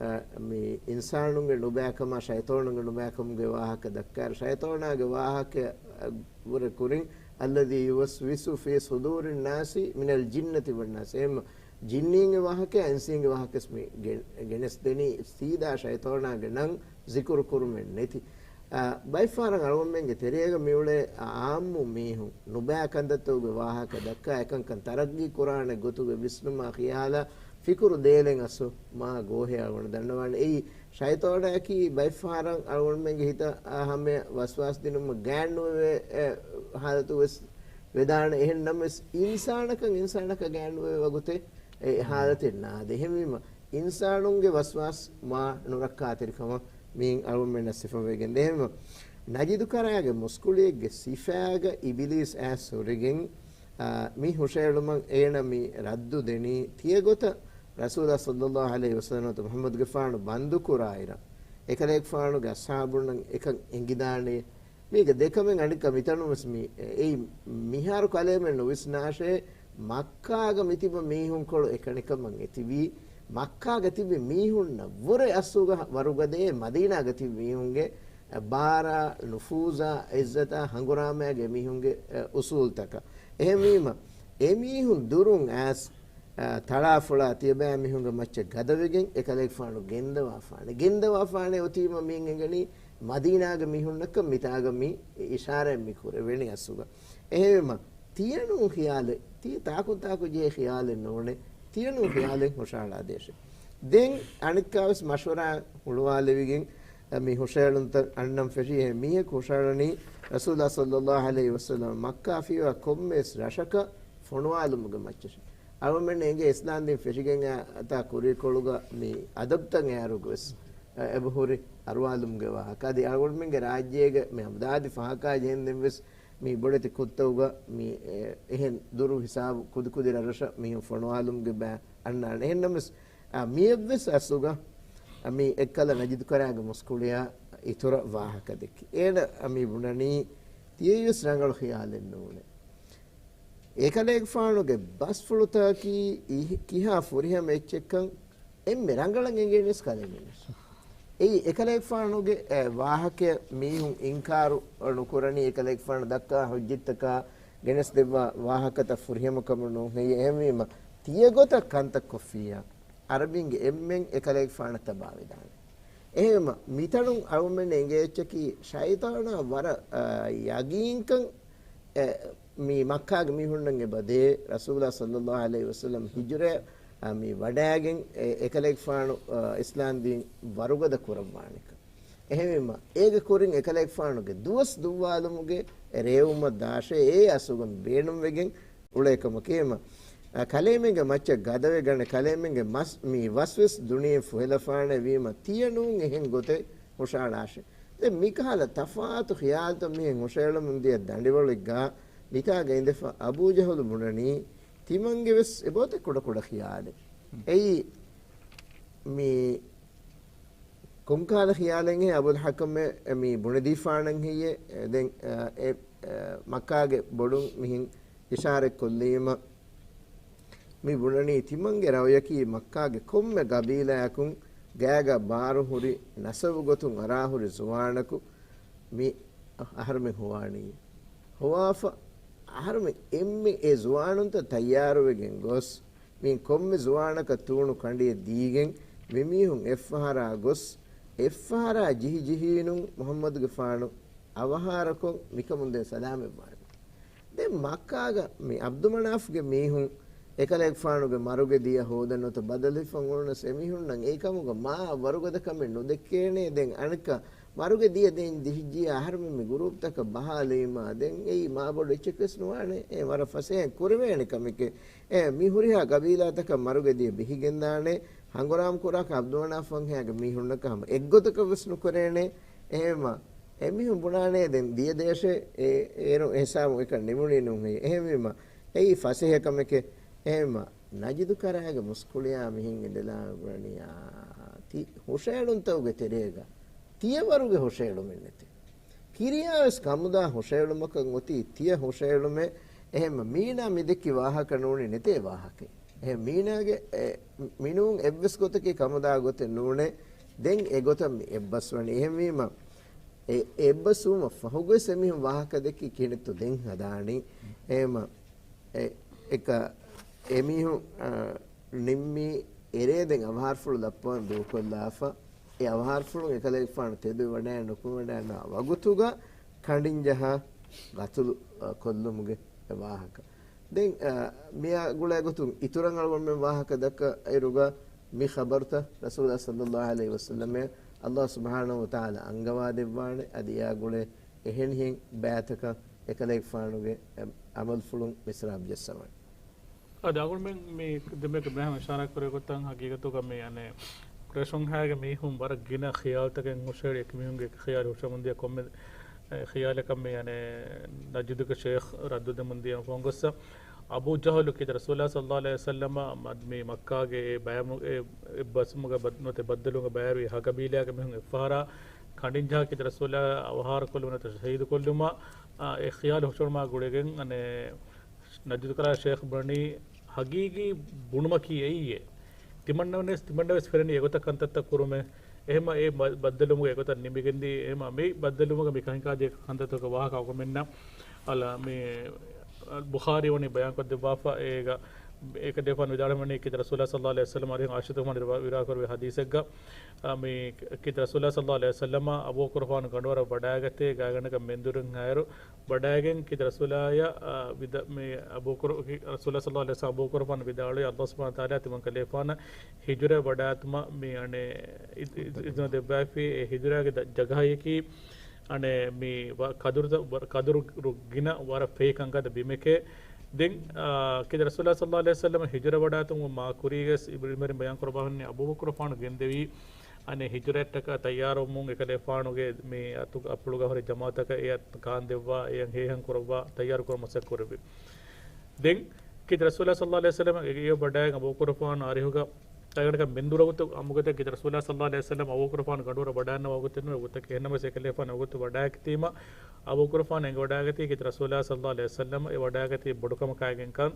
އާ، މި އިންސާނުންގެ ނުބައިކަމާ ޝައިޠާނުންގެ ނުބައިކަމުގެ ވާހަކަ ދައްކާއިރު، ޝައިޠާނާގެ ވާހަކަ، އާ، ވުރެ ކުރިން الذي يوسوس في صدور الناس من الجنة والناس. އެހެންމަ ޖިންނީންގެ ވާހަކަ، އިންސީންގެ ވާހަކަސް މި ގެ-، ގެނެސްދެނީ ސީދާ ޝައިޠާނާގެ ނަން ޒިކުރު ކުރުމެއް ނެތި. އާ، ބައެއްފަހަރަށް އަޅުގަނޑުމެންގެ ތެރޭގަ މިއުޅޭ އާއްމު މީހުން ނުބައި ކަންތައްތަކުގެ ވާހަކަ ދައްކާ އެކަންކަން ތަރައްގީ ކުރާނެ ގޮތުގެ ވިސްނުމާ ޚިޔާލާ ފިކުރު ދޭލެން އަސްލު މާ ގޯހެއް އަޅުގަނޑު ދަންނަވާނެ. އެއީ ޝައިޠާނާއަކީ ބައެއްފަހަރަށް އަޅުގަނޑުމެންގެ ހިތަށް އާ ހަމަޔަށް ވަސްވާސް ދިނުމަށް ގާތްނުވެވޭ، އެ، ހާލަތު ވެސް ވެދާނެ. އެހެން ނަމަވެސް އިންސާނަކަށް އިންސާނަކަށް ގާތްނުވެވޭ ވަގުތެއް އެ ހާލަތެއް ނާދޭ. އެހެންވީމަ އިންސާނުންގެ ވަސްވާސް މާ ނުރައްކާތެރިކަމަށް މިއިން އަޅުގަނޑުމެންނަށް ސިފަވެގެން ދޭ. އެހެންވީމަ ނަޖިދު ކަރާގެ މުސްކުޅިއެއްގެ ސިފައިގަ އިބިލީސް އައިސް ހުރެގެން، އާ، މި ހުށައެޅުމަށް އޭނަ މި ރައްދު ދެނީ ތިޔަގޮތަށް ރަސޫލާ ޞައްލައްލާހު ޢަލައިހި ވަސައްލަމަ މުޙައްމަދުގެފާނު ބަންދުކުރާއިރަށް، އެކަލޭގެފާނުގެ އަޞްޙާބުންނަށް އެކަން އެނގިދާނެ. މީގެ ދެކަމެއް އަނެއްކާ މިތަނުން ވެސް މި އެއީ މިހާރު ކަލޭމެން ނުވިސްނާށޭ، މައްކާގަ މިތިބަ މީހުންކޮޅު އެކަނިކަމަށް އެތިވީ، މައްކާގަ ތިބި މީހުންނަށް ވުރެ އަސްލުގަ ވަރުގަދައޭ މަދީނާގަ ތިބި މީހުންގެ ބާރާ، ނުފޫޒާ، އިއްޒަތާ، ހަނގުރާމައިގެ މީހުންގެ އުސޫލްތަކަށް. އެހެންވީމަ، އެމީހުން ދުރުން އައިސް، އަ، ތަޅާފޮޅާ ތިޔަބައިމީހުންގެ މައްޗަށް ގަދަވެގެން އެކަލޭގެފާނު ގެންދަވާފާނެ. ގެންދަވާފާނެ އޮތީމަ މިއިން އެނގެނީ މަދީނާގެ މީހުންނަކަށް މިތާގަ މި އިޝާރާތް މި ކުރެވެނީ އަސްލުގަ. އެހެންވީމަ، ތިޔަނޫން ޚިޔާލެއް، ތިޔަ ތާކުން ތާކު ޖެހޭ ޚިޔާލެއް ނޫނޭ. ތިޔަނޫން ޚިޔާލެއް ހުށަހަޅާދޭށޭ. ދެން އަނެއްކާވެސް މަޝްވަރާ ހުޅުވާލެވިގެން، އަ، މި ހުށައެޅުންތައް އަންނަން ފެށީ. އެހެން މީހަކު ހުށަހަޅަނީ ރަސޫލާ ޞައްލައްލާހު ޢަލައިހި ވަސައްލަމަ މައްކާ ފިޔަވާ ކޮންމެވެސް ރަށަކަށް ފޮނުވާލުމުގެ މައްޗަށް. އަޅުމެން އެނގޭ އިސްލާމް ދީން ފެށިގެން އަތާ ކުރީކޮޅުގަ މި އަދަބުތައް އެއާރުގަވެސް، އަ، އެބަހުރި އަރުވާލުމުގެ ވާހަކަ. އަދި އަޅުގަނޑުމެންގެ ރާއްޖޭގެ މި އަމްދާދި ފަހަކާ ޖެހެންދެން ވެސް މި ބޮޑެތި ކުއްތައުގަ މި، އެ، އެހެން ދުރު ހިސާބު ކުދިކުދި ރަށްރަށަށް މީހުން ފޮނުވާލުމުގެ ބައި އަންނާނެ. އެހެންނަމަވެސް، އާ، މިއެއްވެސް އަސްލުގަ، އާ، މި އެއްކަލަ ނަޖިދުކަރާގެ މުސްކުޅިޔާ އިތުރަށް ވާހަކަ ދެއްކި. އޭނަ މި ބުނަނީ ތިޔައީވެސް ރަނގަޅު ޚިޔާލެއް ނޫނޭ. އެކަލޭގެފާނުގެ ބަސްފުޅުތަކަކީ އިހި-، ކިހާ ފުރިހަމަ އެއްޗެއްކަން އެންމެ ރަނގަޅަށް އެނގޭނީސް ކަލޭމެންނަށް. އެއީ އެކަލޭގެފާނުގެ، އެ، ވާހަކަ މީހުން އިންކާރު ނުކުރަނީ، އެކަލޭގެފާނު ދައްކާ ހުއްޖަތްތަކާ ގެނެސްދެއްވާ ވާހަކަތައް ފުރިހަމަކަމުން ނޫން. އެހެންވީމަ، ތިޔަގޮތަށް ކަންތައް ކޮށްފިއްޔާ، އަރަބިންގެ އެންމެން އެކަލޭގެފާނަށް ތަބާވެދާނެ. އެހެންވީމަ، މިތަނުން އަޅުމެން އެނގޭ އެއްޗަކީ، ޝައިޠާނާ ވަރަށް، އަ، ޔަގީންކަން، އެ، މި މައްކާގެ މީހުންނަށް އެބަ ދޭ، ރަސޫލާ ޞައްލައްލާހު ޢަލައިހި ވަސައްލަމް ހިޖުރަ، އަ، މި ވަޑައިގެން އެ، އެކަލޭގެފާނު، އަ، އިސްލާމް ދީން ވަރުގަދަ ކުރައްވާނެކަން. އެހެންވީމަ، އޭގެ ކުރިން އެކަލޭގެފާނުގެ ދުވަސް ދުއްވާލުމުގެ ރޭވުމަށް ދާށޭ، އެ އަސްލުގަ ބޭނުންވެގެން އުޅޭ ކަމަކީ. އެހެންވީމަ، އަ، ކަލޭމެންގެ މައްޗަށް ގަދަވެގަނެ، ކަލޭމެންގެ މަސް، މި ވަސްވެސް ދުނިޔެ ފުހެލަފާނެ ވީމަ، ތިޔަ ނޫން އެހެން ގޮތެއް ހުށައަޅާށޭ. ދެން މިކަހަލަ ތަފާތު ޚިޔާލުތައް މިހެން ހުށައެޅުމުން ދިޔަ ދަނޑިވަޅެއްގަ މިތާގަ އިނދެފަ އަބޫ ޖަހުލު ބުނަނީ، ތިމަންގެ ވެސް އެބައޮތޭ ކުޑަކުޑަ ޚިޔާލެއް. އެއީ މި ކޮންކަހަލަ ޚިޔާލެއްހޭ އަބުލް ޙަކަމެ މި ބުނެދީފާނަން ހެއްޔޭ؟ ދެން، އަ، އެ، އަ، މައްކާގެ ބޮޑުން މިހެން އިޝާރަތް ކޮށްލީމަ، މި ބުނަނީ ތިމަންގެ ރައުޔަކީ މައްކާގެ ކޮންމެ ގަބީލާއަކުން ގާގަ ބާރު ހުރި ނަސަބު ގޮތުން އަރާހުރި ޒުވާނަކު މި އަހަރުމެން ހޮވާނީ. ހޮވާފަ އަހަރުމެން އެންމެ އެ ޒުވާނުންތައް ތައްޔާރުވެގެން ގޮސް، މި ކޮންމެ ޒުވާނަކަށް ތޫނު ކަނޑިއެއް ދީގެން މިމީހުން އެއްފަހަރާ ގޮސް، އެއްފަހަރާ ޖިހިޖިހީނުން މުޙައްމަދުގެފާނު އަވަހާރަކޮށް މިކަމުން ދެން ސަލާމަތްވާނެ. ދެން މައްކާގަ މި ޢަބްދުމަނާފްގެ މީހުން އެކަލޭގެފާނުގެ މަރުގެ ދިޔަ ހޯދަން ނުވަތަ ބަދަލުވެފަ އުޅުނަސް އެމީހުންނަށް އެކަމުގަ މާ ވަރުގަދަ ކަމެއް ނުދެއްކޭނެ. ދެން އަނެއްކާ މަރުގެ ދިޔަ ދެން ދިހިއްޖިޔާ އަހަރުމެން މި ގުރޫޕްތަކަށް ބަހާލީމާ، ދެން އެއީ މާ ބޮޑު އެއްޗެއް ވެސް ނުވާނެ. އެ ވަރަށް ފަސޭހައިން ކުރެވޭނެ ކަމެކޭ. އެ މި ހުރިހާ ގަބީލާތަކަށް މަރުގެ ދިޔަ ބެހިގެންދާނެ. ހަނގުރާމަ ކުރާކަށް ޢަބްދުމަނާފް ވަންހައިގެ މީހުންނަކަށް ހަމަ އެއްގޮތަކަށް ވެސް ނުކުރޭނެ. އެހެންވީމަ، އެމީހުން ބުނާނޭ ދެން ދިޔަ ދޭށޭ، އެ، އޭރު ހިސާބު އެކަން ނިމުނީ ނޫން ހެއްޔޭ. އެހެންވީމަ، އެއީ ފަސޭހަ ކަމެކޭ. އެހެންވީމަ، ނަޖިދު ކަރާގެ މުސްކުޅިޔާ މިހެން އިނދެލާ ބުނަނީ، އާ، ތި ހުށައެޅުންތަކުގެ ތެރޭގަ ތިޔަވަރުގެ ހުށައެޅުމެއް ނެތޭ. ކިރިޔާވެސް ކަމުދާ ހުށައެޅުމަކަށް އޮތީ ތިޔަ ހުށައެޅުމެއް. އެހެންމަ މީނާ މި ދެއްކި ވާހަކަ ނޫނީ ނެތޭ ވާހަކައެއް. އެހެން މީނާގެ، އެ، މިނޫން އެއްވެސް ގޮތަކީ ކަމުދާ ގޮތެއް ނޫނޭ. ދެން އެގޮތަށް މި އެއްބަސްވަނީ. އެހެންވީމަ، އެ އެއްބަސްވުމަށް ފަހުގައި އެމީހުން ވާހަކަ ދެއްކި ކިހިނެއްތޯ ދެން ހަދާނީ. އެހެމަ އެ އެކަ އެމީހުން އަ، ނިންމީ އެރޭ ދެން އަވަހާރަފުޅު ލައްޕަވަން ދޫކޮށްލާފަ، އެ އަވަހާރަފުޅުން އެކަލޭގެފާނު ތެދުވެވަޑައި ނުކުމެވަޑައިގަންނަވާ ވަގުތުގަ ކަނޑިންޖަހާ ގަތުލު، އަ، ކޮށްލުމުގެ ވާހަކަ. ދެން، އަ، މިއާ ގުޅޭ ގޮތުން އިތުރަށް އަޅުގަނޑުމެން ވާހަކަ ދައްކަ އިރުގަ މި ޚަބަރުތައް ރަސޫލާ ޞައްލައްލާހު ޢަލައިހި ވަސައްލަމައަށް ﷲ ސުބްޙާނަހޫ ވަތަޢާލާ އަންގަވާދެއްވާނެ. އަދި އެއާ ގުޅޭ އެހެނިހެން ބައިތަކަށް އެކަލޭގެފާނުގެ އަމަލުފުޅުން މިސްރާބް ޖައްސަވަން. އަދި އަޅުގަނޑުމެން މި ދެމެކަ މެހަމަ އިޝާރާތް ކުރެ ގޮތަށް ހަގީގަތުގަ މި އަނެއް ކުރޭޝުންހާގެ މީހުން ވަރަށް ގިނަ ޚިޔާލުތަކެއް ހުށަހެޅި އެކި މީހުންގެ ޚިޔާލު ހުށަމުންދިޔަ ކޮންމެ، އެ، ޚިޔާލަކަށް މި އަނެއް ނަޖުދުގެ ޝޭޚް ރައްދު ދެމުން ދިޔަ ފޮންގޮއްސަ އަބޫ ޖަހުލު ކީދަ ރަސޫލާ ޞައްލައްލާހު ޢަލައިހި ވަސައްލަމަ މަ-، މި މައްކާގެ އެ ބަޔަމު-، އެ، އެ ބަސްމުގަ ބަދް-، ނުވަތަ ބައްދަލުމުގަ ބައިވެރި ހަ ގަބީލާގެ މީހުން އެއްފަހަރާ ކަނޑިންޖަހާ ކީދަ ރަސޫލާ އަވަހާރަކޮށްލުމަށް ނުވަތަ ޝަހީދުކޮށްލުމަށް، އާ، އެ ޚިޔާލު ހުށަހެޅުމާ ގުޅިގެން އަނެއް ނަޖުދު ކަލާ ޝޭޚް ބުނަނީ ހަގީގީ ބުނުމަކީ އެއީއޭ. ތިމަންނަވެސް، ތިމަންނަވެސް ފެންނަނީ އެގޮތަށް ކަންތައްތައް ކުރުމޭ. އެހެމަ އެ ބަ-، ބައްދަލުމުގަ އެގޮތަށް ނިމިގެންދީ. އެހެމަ މި ބައްދަލުމުގަ މި ކަހިކާދޭ ކަންތައްތަކުގެ ވާހަކަ އަޅުގަނޑުމެންނަށް އަޅާ މި ބުޚާރީ ވަނީ ބަޔާންކޮށްދެއްވާފަ. އޭގަ އެކަލޭގެފާނު ވިދާޅުވަނީ ކީދަ ރަސޫލާ ޞައްލައްލާހު ޢަލައިހި ވަސައްލަމަ އަރިހަށް ޢާއިޝަތު ވިދާޅުކުރެއްވި ޙަދީޘެއްގަ، އާ، މި ކީދަ ރަސޫލާ ޞައްލައްލާހު ޢަލައިހި ވަސައްލަމަ އަބޫބަކުރުފާނު ގަނޑުވަރަށް ވަޑައިގަތޭ ގާތްގަނޑަކަށް މެންދުރުން ހާއިރު ވަޑައިގެން ކީދަ ރަސޫލާޔަށް، އާ، ވިދާ-، މި އަބޫބަކުރު-، ކީ-، ރަސޫލާ ޞައްލައްލާހު ޢަލައިހި ވަސައްލަމަ އަބޫބަކުރުފާނު ވިދާޅުވީ، ﷲ ސުބްޙާނަހޫ ވަތަޢާލާ ތިމަން ކަލޭފާނަށް ހިޖުރަ ވަޑާތުމަށް މި އަނެއް އި-، އި-، އިޒުނަ ދެއްވައިފި. އެ ހިޖުރާގެ ދަ-، ޖަގަހަޔަކީ އަނެއް މި ވަ-، ކަދުރު ދަ-، ވަ-، ކަދުރު ރު-، ގިނަ ވަރަށް ފެހި ކަންކަން ދަ ބިމެކޭ. ދެން، އާ، ކީދަ ރަސޫލާ ޞައްލައްލާހު ޢަލައިހި ވަސައްލަމަ ހިޖުރަ ވަޑާތުން މާ ކުރީގަ އިބްރިމެރި ބަޔާން ކުރައްވާ ހުންނެ އަބޫބަކުރުފާނު ގެންދެވީ އަނެއް ހިޖުރައަށްޓަކާ ތައްޔާރުވަމުން އެކަލޭފާނުގެ މި އަތު އަތްޕުޅުގަ ހުރި ޖަމާޢަތަކަށް އެއަށް ކާން ދެއްވާ އެޔަށް ހޭހަން ކުރައްވާ ތައްޔާރު ކުރަން މަސައްކަތް ކުރެއްވި. ދެން ކީދަ ރަސޫލާ ޞައްލައްލާހު ޢަލައިހި ވަސައްލަމަ އެ އެޔޮ ވަޑައިގެން އަބޫބަކުރުފާނު އަރިހުގަ ތަގަނޑަކަށް މެންދުރަގުތު އަމުގަތަ ކީދަ ރަސޫލާ ޞައްލައްލާހު ޢަލައިހި ވަސައްލަމަ އަބޫބަކުރުފާނު ގަނޑުވަރަށް ވަޑައިންނަވާ ގޮތެއް ނުވެ ގޮތަކީ. އެހެންނަމަވެސް އެކަލޭފާނު އެގޮތު ވަޑައިގަތީމަ އަބޫބަކުރުފާނު އެނގިވަޑައިގަތީ ކީދަ ރަސޫލާ ޞައްލައްލާހު ޢަލައިހި ވަސައްލަމަ އެ ވަޑައިގަތީ ބޮޑުކަމަކާގެންކަން.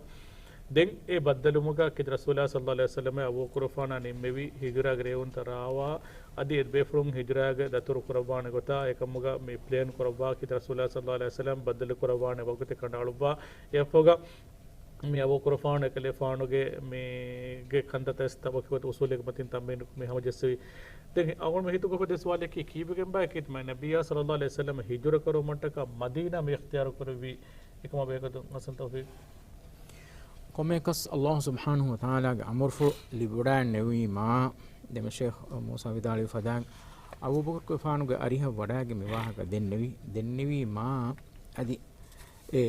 ދެން އެ ބައްދަލުމުގަ ކީދަ ރަސޫލާ ޞައްލައްލާހު ޢަލައިހި ވަސައްލަމަ އަބޫބަކުރުފާނާ ނިންމެވި ހިޖުރާގެ ރޭވުންތައް ރާވާ އަދި އެ ބޭފުޅުން ހިޖުރާގެ ދަތުރު ކުރައްވާނެ ގޮތާ އެކަމުގަ މި ޕްލޭން ކުރައްވާ ކީދަ ރަސޫލާ ޞައްލައްލާހު ޢަލައިހި ވަސައްލަމަ ބައްދަލު ކުރައްވާނެ ވަގުތެއް ކަނޑައަޅުއްވާ. އެއަށްފަހުގަ މި އަބޫބަކުރުފާނު އެކަލޭފާނުގެ މީގެ ކަންތައްތައް ވެސް ތަ-، ވަކި ގޮތަށް އުސޫލެއްގެ މަތިން ތަންބީހު މި ހަމަޖެއްސެވި. ދެން އަޅުގަނޑު ހިތުގަ އުފެދޭ ސުވާލަކީ ކީއްވެގެންބާ ކީރިތި މާތް ނަބިއްޔާ ޞައްލައްލާހު ޢަލައިހި ވަސައްލަމަ ހިޖުރަ ކުރުމަށްޓަކާ މަދީނާ މި އިޚްތިޔާރު ކުރެއްވީ؟ އެކަމާ ބެހޭގޮތުން އަޙްސަން ތައުފީޤް. ކޮންމެއަކަސް ﷲ ސުބްޙާނަހޫ ވަތަޢާލާގެ އަމުރުފުޅު ލިބިވަޑައިންނެވީމާ، ދެމެ ޝޭޚް މޫސާ ވިދާޅުވި ފަދައިން އަބޫބަކުރުގެފާނުގެ އަރިހަށް ވަޑައިގެން މި ވާހަކަ ދެންނެވި، ދެންނެވީމާ، އަދި އެ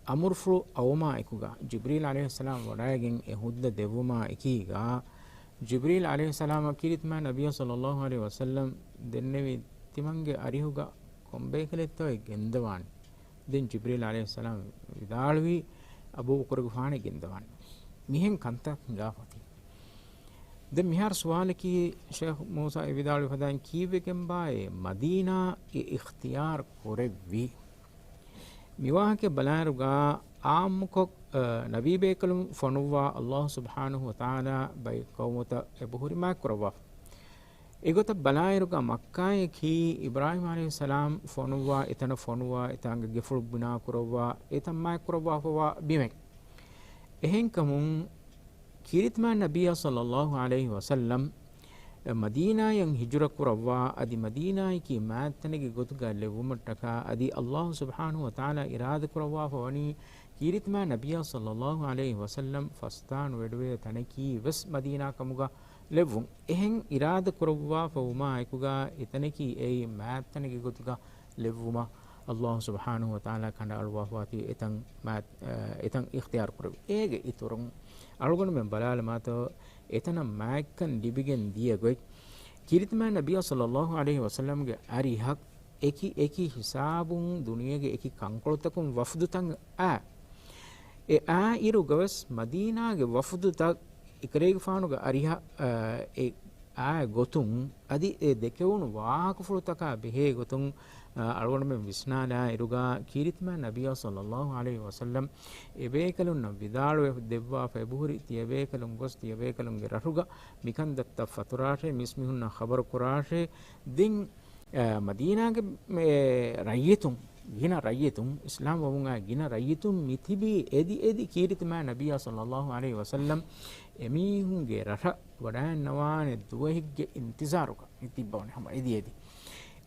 އަމުރުފުޅު އައުމާ އެކުގަ، ޖިބްރީލް ޢަލައިހިއްސަލާމް ވަޑައިގެން އެ ހުއްދަ ދެއްވުމާ އެކީގަ، ޖިބްރީލް ޢަލައިހިއްސަލާމަށް ކީރިތި މާތް ނަބިއްޔާ ޞައްލައްލާހު ޢަލައިހި ވަސައްލަމް ދެންނެވި، ތިމަންގެ އަރިހުގަ ކޮންބޭކަލެއްތޯއޭ ގެންދަވާނެ؟ ދެން ޖިބްރީލް ޢަލައިހިއްސަލާމް ވިދާޅުވީ، އަބޫބަކުރުގެފާނޭ ގެންދަވާނެ. މިހެން ކަންތައް ހިނގާފަ އޮތީ. ދެން މިހާރު ސުވާލަކީ، ޝޭޚް މޫސާ އެ ވިދާޅުވި ފަދައިން ކީއްވެގެންބާއޭ މަދީނާ އެ އިޚްތިޔާރު ކުރެއްވީ؟ މިވާހަކަ ބަލާއިރުގަ އާއްމުކޮށް، އަ، ނަބީބޭކަލުން ފޮނުއްވާ ﷲ ސުބްޙާނަހޫ ވަތަޢާލާ ބައެއް ޤައުމުތައް އެބަހުރި މާތްކުރައްވާފަ. އެގޮތަށް ބަލާއިރުގަ މައްކާއަކީ އިބްރާހީމް ޢަލައިހިއްސަލާމް ފޮނުއްވާ އެތަނަށް ފޮނުވާ އެތާނގެ ގެފުޅު ބިނާކުރައްވާ އެތަން މާތްކުރައްވާފަވާ ބިމެއް. އެހެންކަމުން ކީރިތި މާތް ނަބިއްޔާ ޞައްލައްލާހު ޢަލައިހި ވަސައްލަމް މަދީނާއަށް ހިޖުރަ ކުރައްވާ، އަދި މަދީނާއަކީ މާތްތަނެއްގެ ގޮތުގަ ލެއްވުމަށްޓަކާ، އަދި ﷲ ސުބްޙާނަހޫ ވަތަޢާލާ އިރާދަކުރައްވާފަ ވަނީ ކީރިތި މާތް ނަބިއްޔާ ޞައްލައްލާހު ޢަލައިހި ވަސައްލަމް ފަސްދާނު ވެޑުވޭ ތަނަކީ ވެސް މަދީނާ ކަމުގަ ލެއްވުން. އެހެން އިރާދަ ކުރައްވާފަ ވުމާ އެކުގަ އެތަނަކީ އެއީ މާތްތަނެއްގެ ގޮތުގަ ލެއްވުމަށް ﷲ ސުބްޙާނަހޫ ވަތަޢާލާ ކަނޑައަޅުއްވާފަ ވާތީ އެތަން މާތް، އަ، އެތަން އިޚްތިޔާރު ކުރެއްވި. އޭގެ އިތުރުން އަޅުގަނޑުމެން ބަލާލަމާތޯ އެތަނަށް މާތްކަން ލިބިގެން ދިޔަ ގޮތް. ކީރިތި މާތް ނަބިއްޔާ ޞައްލައްލާހު ޢަލައިހި ވަސައްލަމްގެ އަރިހަށް އެކި އެކި ހިސާބުން ދުނިޔޭގެ އެކި ކަންކޮޅުތަކުން ވަފްދުތައް އާ. އެ އާ އިރުގަވެސް މަދީނާގެ ވަފްދުތައް އެކަލޭގެފާނުގެ އަރިހަށް، އާ، އެ އާ ގޮތުން އަދި އެ ދެކެވުނު ވާހަކަފުޅުތަކާ ބެހޭ ގޮތުން، އާ، އަޅުގަނޑުމެން ވިސްނާލާ އިރުގަ ކީރިތި މާތް ނަބިއްޔާ ޞައްލައްލާހު ޢަލައިހި ވަސައްލަމް އެބޭކަލުންނަށް ވިދާޅުވެ ދެއްވާފަ އެބަހުރި ތިޔަބޭކަލުން ގޮސް ތިޔަބޭކަލުންގެ ރަށުގަ މިކަންތައްތައް ފަތުރާށޭ، މީސްމީހުންނަށް ޚަބަރު ކުރާށޭ. ދެން މަދީނާގެ ރައްޔިތުން، ގިނަ ރައްޔިތުން، އިސްލާމް ވަމުން އާ ގިނަ ރައްޔިތުން މިތިބީ އެދި އެދި ކީރިތިމާ ނަބިއްޔާ ޞައްލައްލާހު ޢަލައިހި ވަސައްލަމް އެމީހުންގެ ރަށަށް ވަޑައިންނަވާނެ ދުވަހެއްގެ އިންތިޒާރުގަ މި ތިއްބަވަނީ ހަމަ އެދި އެދި.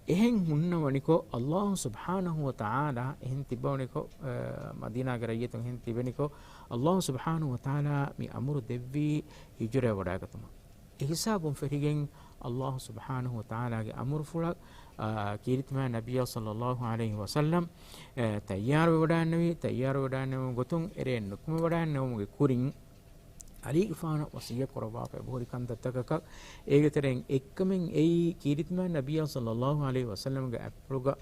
އެހެން ހުންނަވަނިކޮށް، އައްލާހު ސުބްޙާނަހު ވަ ތަޢާލާ އެހެން ތިއްބަވަނިކޮށް، އަ، މަދީނާގެ ރައްޔިތުން އެހެން ތިބެނިކޮށް، އައްލާހު ސުބްޙާނަހު ވަ ތަޢާލާ މި އަމުރު ދެއްވީ ހިޖުރައަށް ވަޑައިގަތުމަށް. އެ ހިސާބުން ފެށިގެން އައްލާހު ސުބްޙާނަހު ވަ ތަޢާލާގެ އަމުރުފުޅަށް، އާ، ކީރިތިމާ ނަބިއްޔާ ޞައްލައްލާހު ޢަލައިހި ވަސައްލަމް، އެ، ތައްޔާރުވެވަޑައިންނެވި، ތައްޔާރުވެވަޑައިންނެވުމުގެ ގޮތުން އެރޭ ނުކުމެވަޑައިންނެވުމުގެ ކުރިން، އަލީގެފާނަށް ވަޞިއްޔަތް ކުރައްވާފަ އެބަހުރި ކަންތައްތަކަކަށް. އޭގެ ތެރެއިން އެއްކަމެއް އެއީ، ކީރިތިމާ ނަބިއްޔާ ޞައްލައްލާހު ޢަލައިހި ވަސައްލަމްގެ އަތްޕުޅުގަ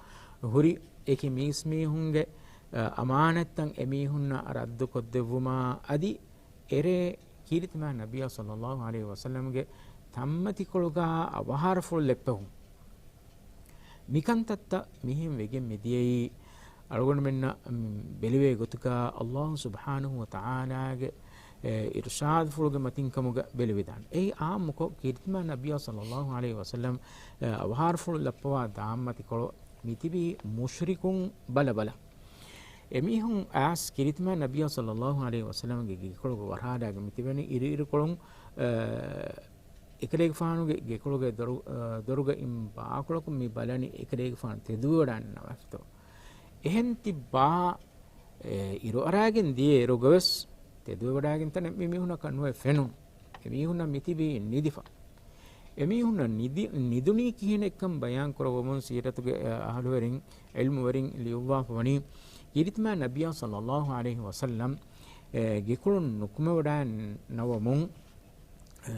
ހުރި އެކި މީސްމީހުންގެ، އަ، އަމާނަތްތައް އެމީހުންނަށް ރައްދުކޮށްދެއްވުމާ، އަދި އެރޭ ކީރިތިމާ ނަބިއްޔާ ޞައްލައްލާހު ޢަލައިހި ވަސައްލަމްގެ ތަންމަތިކޮޅުގަ އަވަހާރަފުޅު ލެއްޕެވުން. މިކަންތައްތައް މިހެން ވެގެން މިދިޔައީ، އަޅުގަނޑުމެންނަށް، މް، ބެލެވޭ ގޮތުގަ އައްލާހު ސުބްޙާނަހު ވަ ތަޢާލާގެ، އެ، އިރުޝާދުފުޅުގެ މަތިންކަމުގަ ބެލެވިދާނެ. އެއީ އާއްމުކޮށް، ކީރިތިމާ ނަބިއްޔާ ޞައްލައްލާހު ޢަލައިހި ވަސައްލަމް، އެ، އަވަހާރަފުޅު ލައްޕަވާ ދާންމަތިކޮޅު މިތިބީ މުޝްރިކުން ބަލަބަލަ. އެމީހުން އައިސް ކީރިތިމާ ނަބިއްޔާ ޞައްލައްލާހު ޢަލައިހި ވަސައްލަމްގެ ގެކޮޅުގަ ވަށާލާގެ މިތިބެނީ އިރުއިރުކޮޅުން، އެ، އެކަލޭގެފާނުގެ ގެކޮޅުގެ ދޮރު، އަ، ދޮރުގައި އިން ބާކޮޅަކުން މި ބަލަނީ އެކަލޭގެފާނު ތެދުވެވަޑައިންނަވާފިތޯ. އެހެން ތިއްބާ، އެ، އިރު އަރާގެން ދިޔަ އިރުގަވެސް ތެދުވެވަޑައިގެން ތަނެއް މި މީހުނަކަށް ނުވެ ފެނުނު. އެމީހުންނަށް މިތިބީ ނިދިފަ. އެމީހުންނަށް ނިދި، ނިދުނީ ކިހިނެއްކަން ބަޔާން ކުރައްވަމުން ސީރަތުގެ، އަ، އަހުލުވެރިން، ޢިލްމުވެރިން ލިޔުއްވާފަ ވަނީ، ކީރިތިމާ ނަބިއްޔާ ޞައްލައްލާހު ޢަލައިހި ވަސައްލަމް، އެ، ގެކޮޅުން ނުކުމެވަޑައިންނަވަމުން، އެ،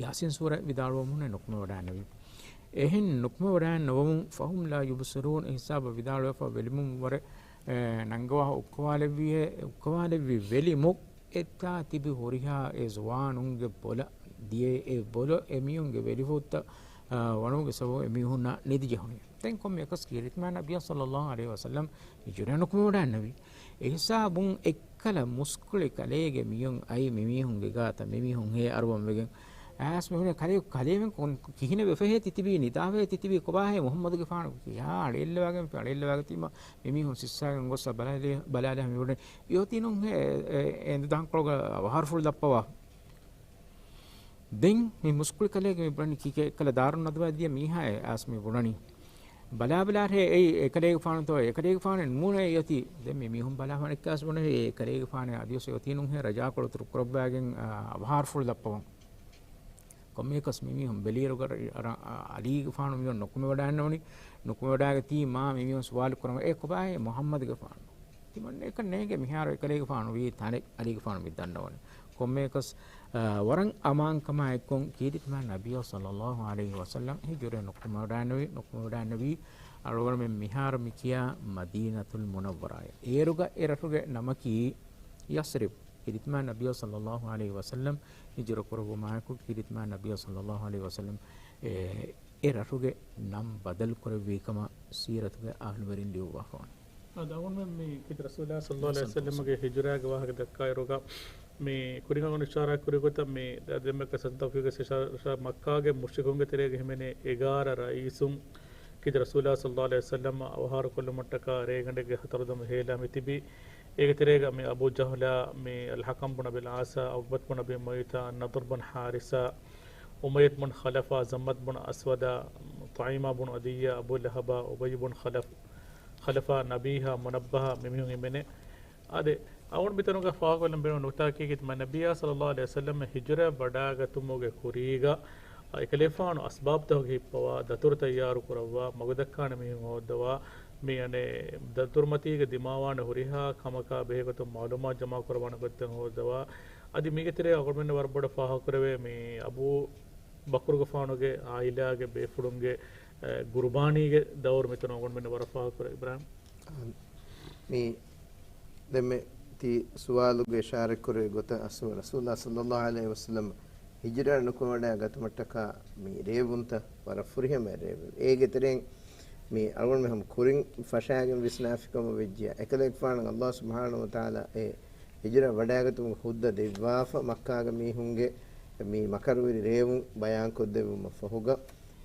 ޔާސީން ސޫރަ ވިދާޅުވަމުން ނުކުމެވަޑައިންނެވި. އެހެން ނުކުމެވަޑައިންނަވަމުން، فهم لا يبصرون، އެ ހިސާބަށް ވިދާޅުވެފަ ވެލިމުން ވަރެ، އެ، ނަންގަވާ އުއްކަވާލެއްވި، އެ، އުއްކަވާލެއްވި ވެލިމު އެއްތާ ތިބި ހުރިހާ އެ ޒުވާނުންގެ ބޮލަށް ދިޔަ އެ ބޮލަށް އެމީހުންގެ ވެލިފުއްތަށް، އާ، ވަނުމުގެ ސަބަބުން އެމީހުންނަށް ނިދި ޖެހުނީ. ދެން ކޮންމެއަކަސް ކީރިތިމާ ނަބިއްޔާ ޞައްލައްލާހު ޢަލައިހި ވަސައްލަމް ހިޖުރަ ނުކުމެވަޑައިންނެވި. އެ ހިސާބުން އެއްކަލަ މުސްކުޅި ކަލޭގެ މިޔުން އައި މިމީހުންގެ ގާތަށް މިމީހުން ހޭ އަރުވަން ވެގެން އައިސް މިހުނެ ކަލޭ، ކަލޭމެން ކޮން ކިހިނެއް ވެފަހޭ ތިތިބީ ނިދާފަހޭ ތިތިބީ ކޮބާހޭ މުޙައްމަދުގެފާނު ކިޔާ އަޅެއްލަވާގެން އަޅެއްލަވާގަތީމަ މިމީހުން ސިއްސާގެން ގޮސް ބަލާލި، ބަލާލި މި ބުނެ އިއޮތީނުން ހޭ އެ، އެ އެނދު ދާންކޮޅުގަ އަވަހާރަފުޅު ލައްޕަވާ. ދެން މި މުސްކުޅި ކަލޭގެ މި ބުނަނީ ކީކޭ އެއްކަލަ ދާރުން ނަދުވާ ދިޔަ މީހާއެއް އައިސް މި ބުނަނީ. ބަލާބަލާ ހޭ އެއީ އެކަލޭގެފާނުތޯ އެކަލޭގެފާނެއް ނޫނޭ އޮތީ. ދެން މި މީހުން ބަލާ ހަނެއްކާސް ބުނެ އެ އެކަލޭގެފާނެއް އަދިވެސް އޮތީނުން ހޭ ރަޖާކޮޅު ތުރުކުރައްވާގެން، އާ، އަވަހާރަފުޅު ލައްޕަވަން. ކޮންމެއަކަސް މި މީހުން ބެލިއިރުގަ އަ، އަ، އަ، އަލީގެފާނު މިއޮން ނުކުމެވަޑައިންނަވަނީ. ނުކުމެވަޑައިގަތީ މާ މި މީހުން ސުވާލު ކުރަމު އޭ ކޮބާހޭ މުޙައްމަދުގެފާނު؟ ތިމަންނަ އެކަން ނޭނގެ މިހާރު އެކަލޭގެފާނު ވީ ތަނެއް އަލީގެފާނު މި ދަންނަވަނީ. ކޮންމެއަކަސް، އަ، ވަރަށް އަމާންކަމާ އެއްކޮށް ކީރިތިމާ ނަބިއްޔާ ޞައްލައްލާހު ޢަލައިހި ވަސައްލަމް ހިޖުރަ ނުކުމެވަޑައިންނެވި، ނުކުމެވަޑައިންނެވީ އަޅުގަނޑުމެން މިހާރު މި ކިޔާ މަދީނަތުލް މުނައްވަރާއަށް. އޭރުގަ އެ ރަށުގެ ނަމަކީ ޔަސްރިބް. ކީރިތިމާ ނަބިއްޔާ ޞައްލައްލާހު ޢަލައިހި ވަސައްލަމް ހިޖުރަ ކުރެއްވުމާއެކު ކީރިތިމާ ނަބިއްޔާ ޞައްލައްލާހު ޢަލައިހި ވަސައްލަމް އެ، އެ ރަށުގެ ނަން ބަދަލު ކުރެއްވީ ކަމަށް ސީރަތުގެ އަހުލުވެރިން ލިޔުއްވާފަ ވަނީ. އަދި އަޅުގަނޑުމެން މި ކީރިތި ރަސޫލާ ޞައްލައްލާހު ޢަލައިހި ވަސައްލަމްގެ ހިޖުރާގެ ވާހަކަ ދައްކާއިރުގަ މި ކުރިން އަޅުގަނޑު އިޝާރާތް ކުރި ގޮތަށް މި ދެންމެ ކަސަން ތައުފީގެ އިޝާރާތް މައްކާގެ މުޝްރިކުންގެ ތެރޭގަ ހިމެނޭ އެގާރަ ރައީސުން ކީރިތި ރަސޫލާ ޞައްލައްލާހު ޢަލައިހި ވަސައްލަމް އަވަހާރަ ކޮށްލުމަށްޓަކާ ރޭގަނޑެއްގެ ހަތަރުދަމު ހޭލާ މިތިބީ. އޭގެ ތެރޭގަ މި އަބޫ ޖަހުލާ، މި އަލްޙަކަމް ބުން އަބިލް ޢާޞާ، ޢުޤްބަތު ބުން އަބީ މުޢައްތާ، ނަޟްރު ބުން ޙާރިސާ، އުމައްޔަތު ބުން ޚަލަފާ، ޒަމްޢަތު ބުން އަސްވަދާ، ޠަޢީމާ ބުން ޢަދިއްޔާ، އަބޫ ލަހަބާ، އުބައްޔު ބުން ޚަލަފް، ޚަލަފާ، ނަބީހާ، މުނައްބަހާ، މިމީހުން ހިމެނޭ. އާދެ، އަޅުގަނޑު މިތަނުގަ ފާހަގަކޮށްލަން ބޭނުން ނުކުތާއަކީ ކީރިތި ނަބިއްޔާ ޞައްލައްލާހު ޢަލައިހި ވަސައްލަމް ހިޖުރައަށް ވަޑައިގަތުމުގެ ކުރީގަ، އެކަލޭފާނު އަސްބާބުތަކަކީ ހިއްޕަވާ، ދަތުރު ތައްޔާރު ކުރައްވާ، މަގުދައްކާނެ މީހުން ހޯއްދަވާ، މި އަނެއް ދަތުރުމަތީގެ ދިމާވާނެ ހުރިހާ ކަމަކާ ބެހޭގޮތުން މަޢުލޫމާތު ޖަމާކުރައްވާނެ ގޮތްތައް ހޯއްދަވާ. އަދި މީގެ ތެރޭ އަޅުގަނޑުމެންނަށް ވަރަށް ބޮޑަށް ފާހަގަކުރެވޭ މި އަބޫ ބަކުރުގެފާނުގެ އާއިލާގެ ބޭފުޅުންގެ، އެ، ގުރުބާނީގެ ދައުރު މިތަނު އަޅުގަނޑުމެންނަށް ވަރަށް ފާހަގަކުރޭ އިބްރާހިމް. މި ދެންމެ ތި ސުވާލުގެ އިޝާރަތްކުރެއްވި ގޮތަށް އަސްލު ރަސޫލާ ޞައްލައްލާހު ޢަލައިހި ވަސައްލަމް ހިޖުރަ ނުކުމެވަޑައި ގަތުމަށްޓަކާ މި ރޭވުންތައް ވަރަށް ފުރިހަމަ ރޭވެއް. އޭގެ ތެރެއިން މި އަޅުގަނޑުމެން ހަމަ ކުރިން ފަށާގެން ވިސްނާފިކަމަށް ވެއްޖިޔާ، އެކަލޭގެފާނަށް އައްލާހު ސުބްޙާނަހު ވަތަޢާލާ އެ ހިޖުރަ ވަޑައިގަތުމުގެ ހުއްދަ ދެއްވާފަ، މައްކާގެ މީހުންގެ މި މަކަރުވެރި ރޭވުން ބަޔާންކޮށްދެއްވުމަށް ފަހުގަ،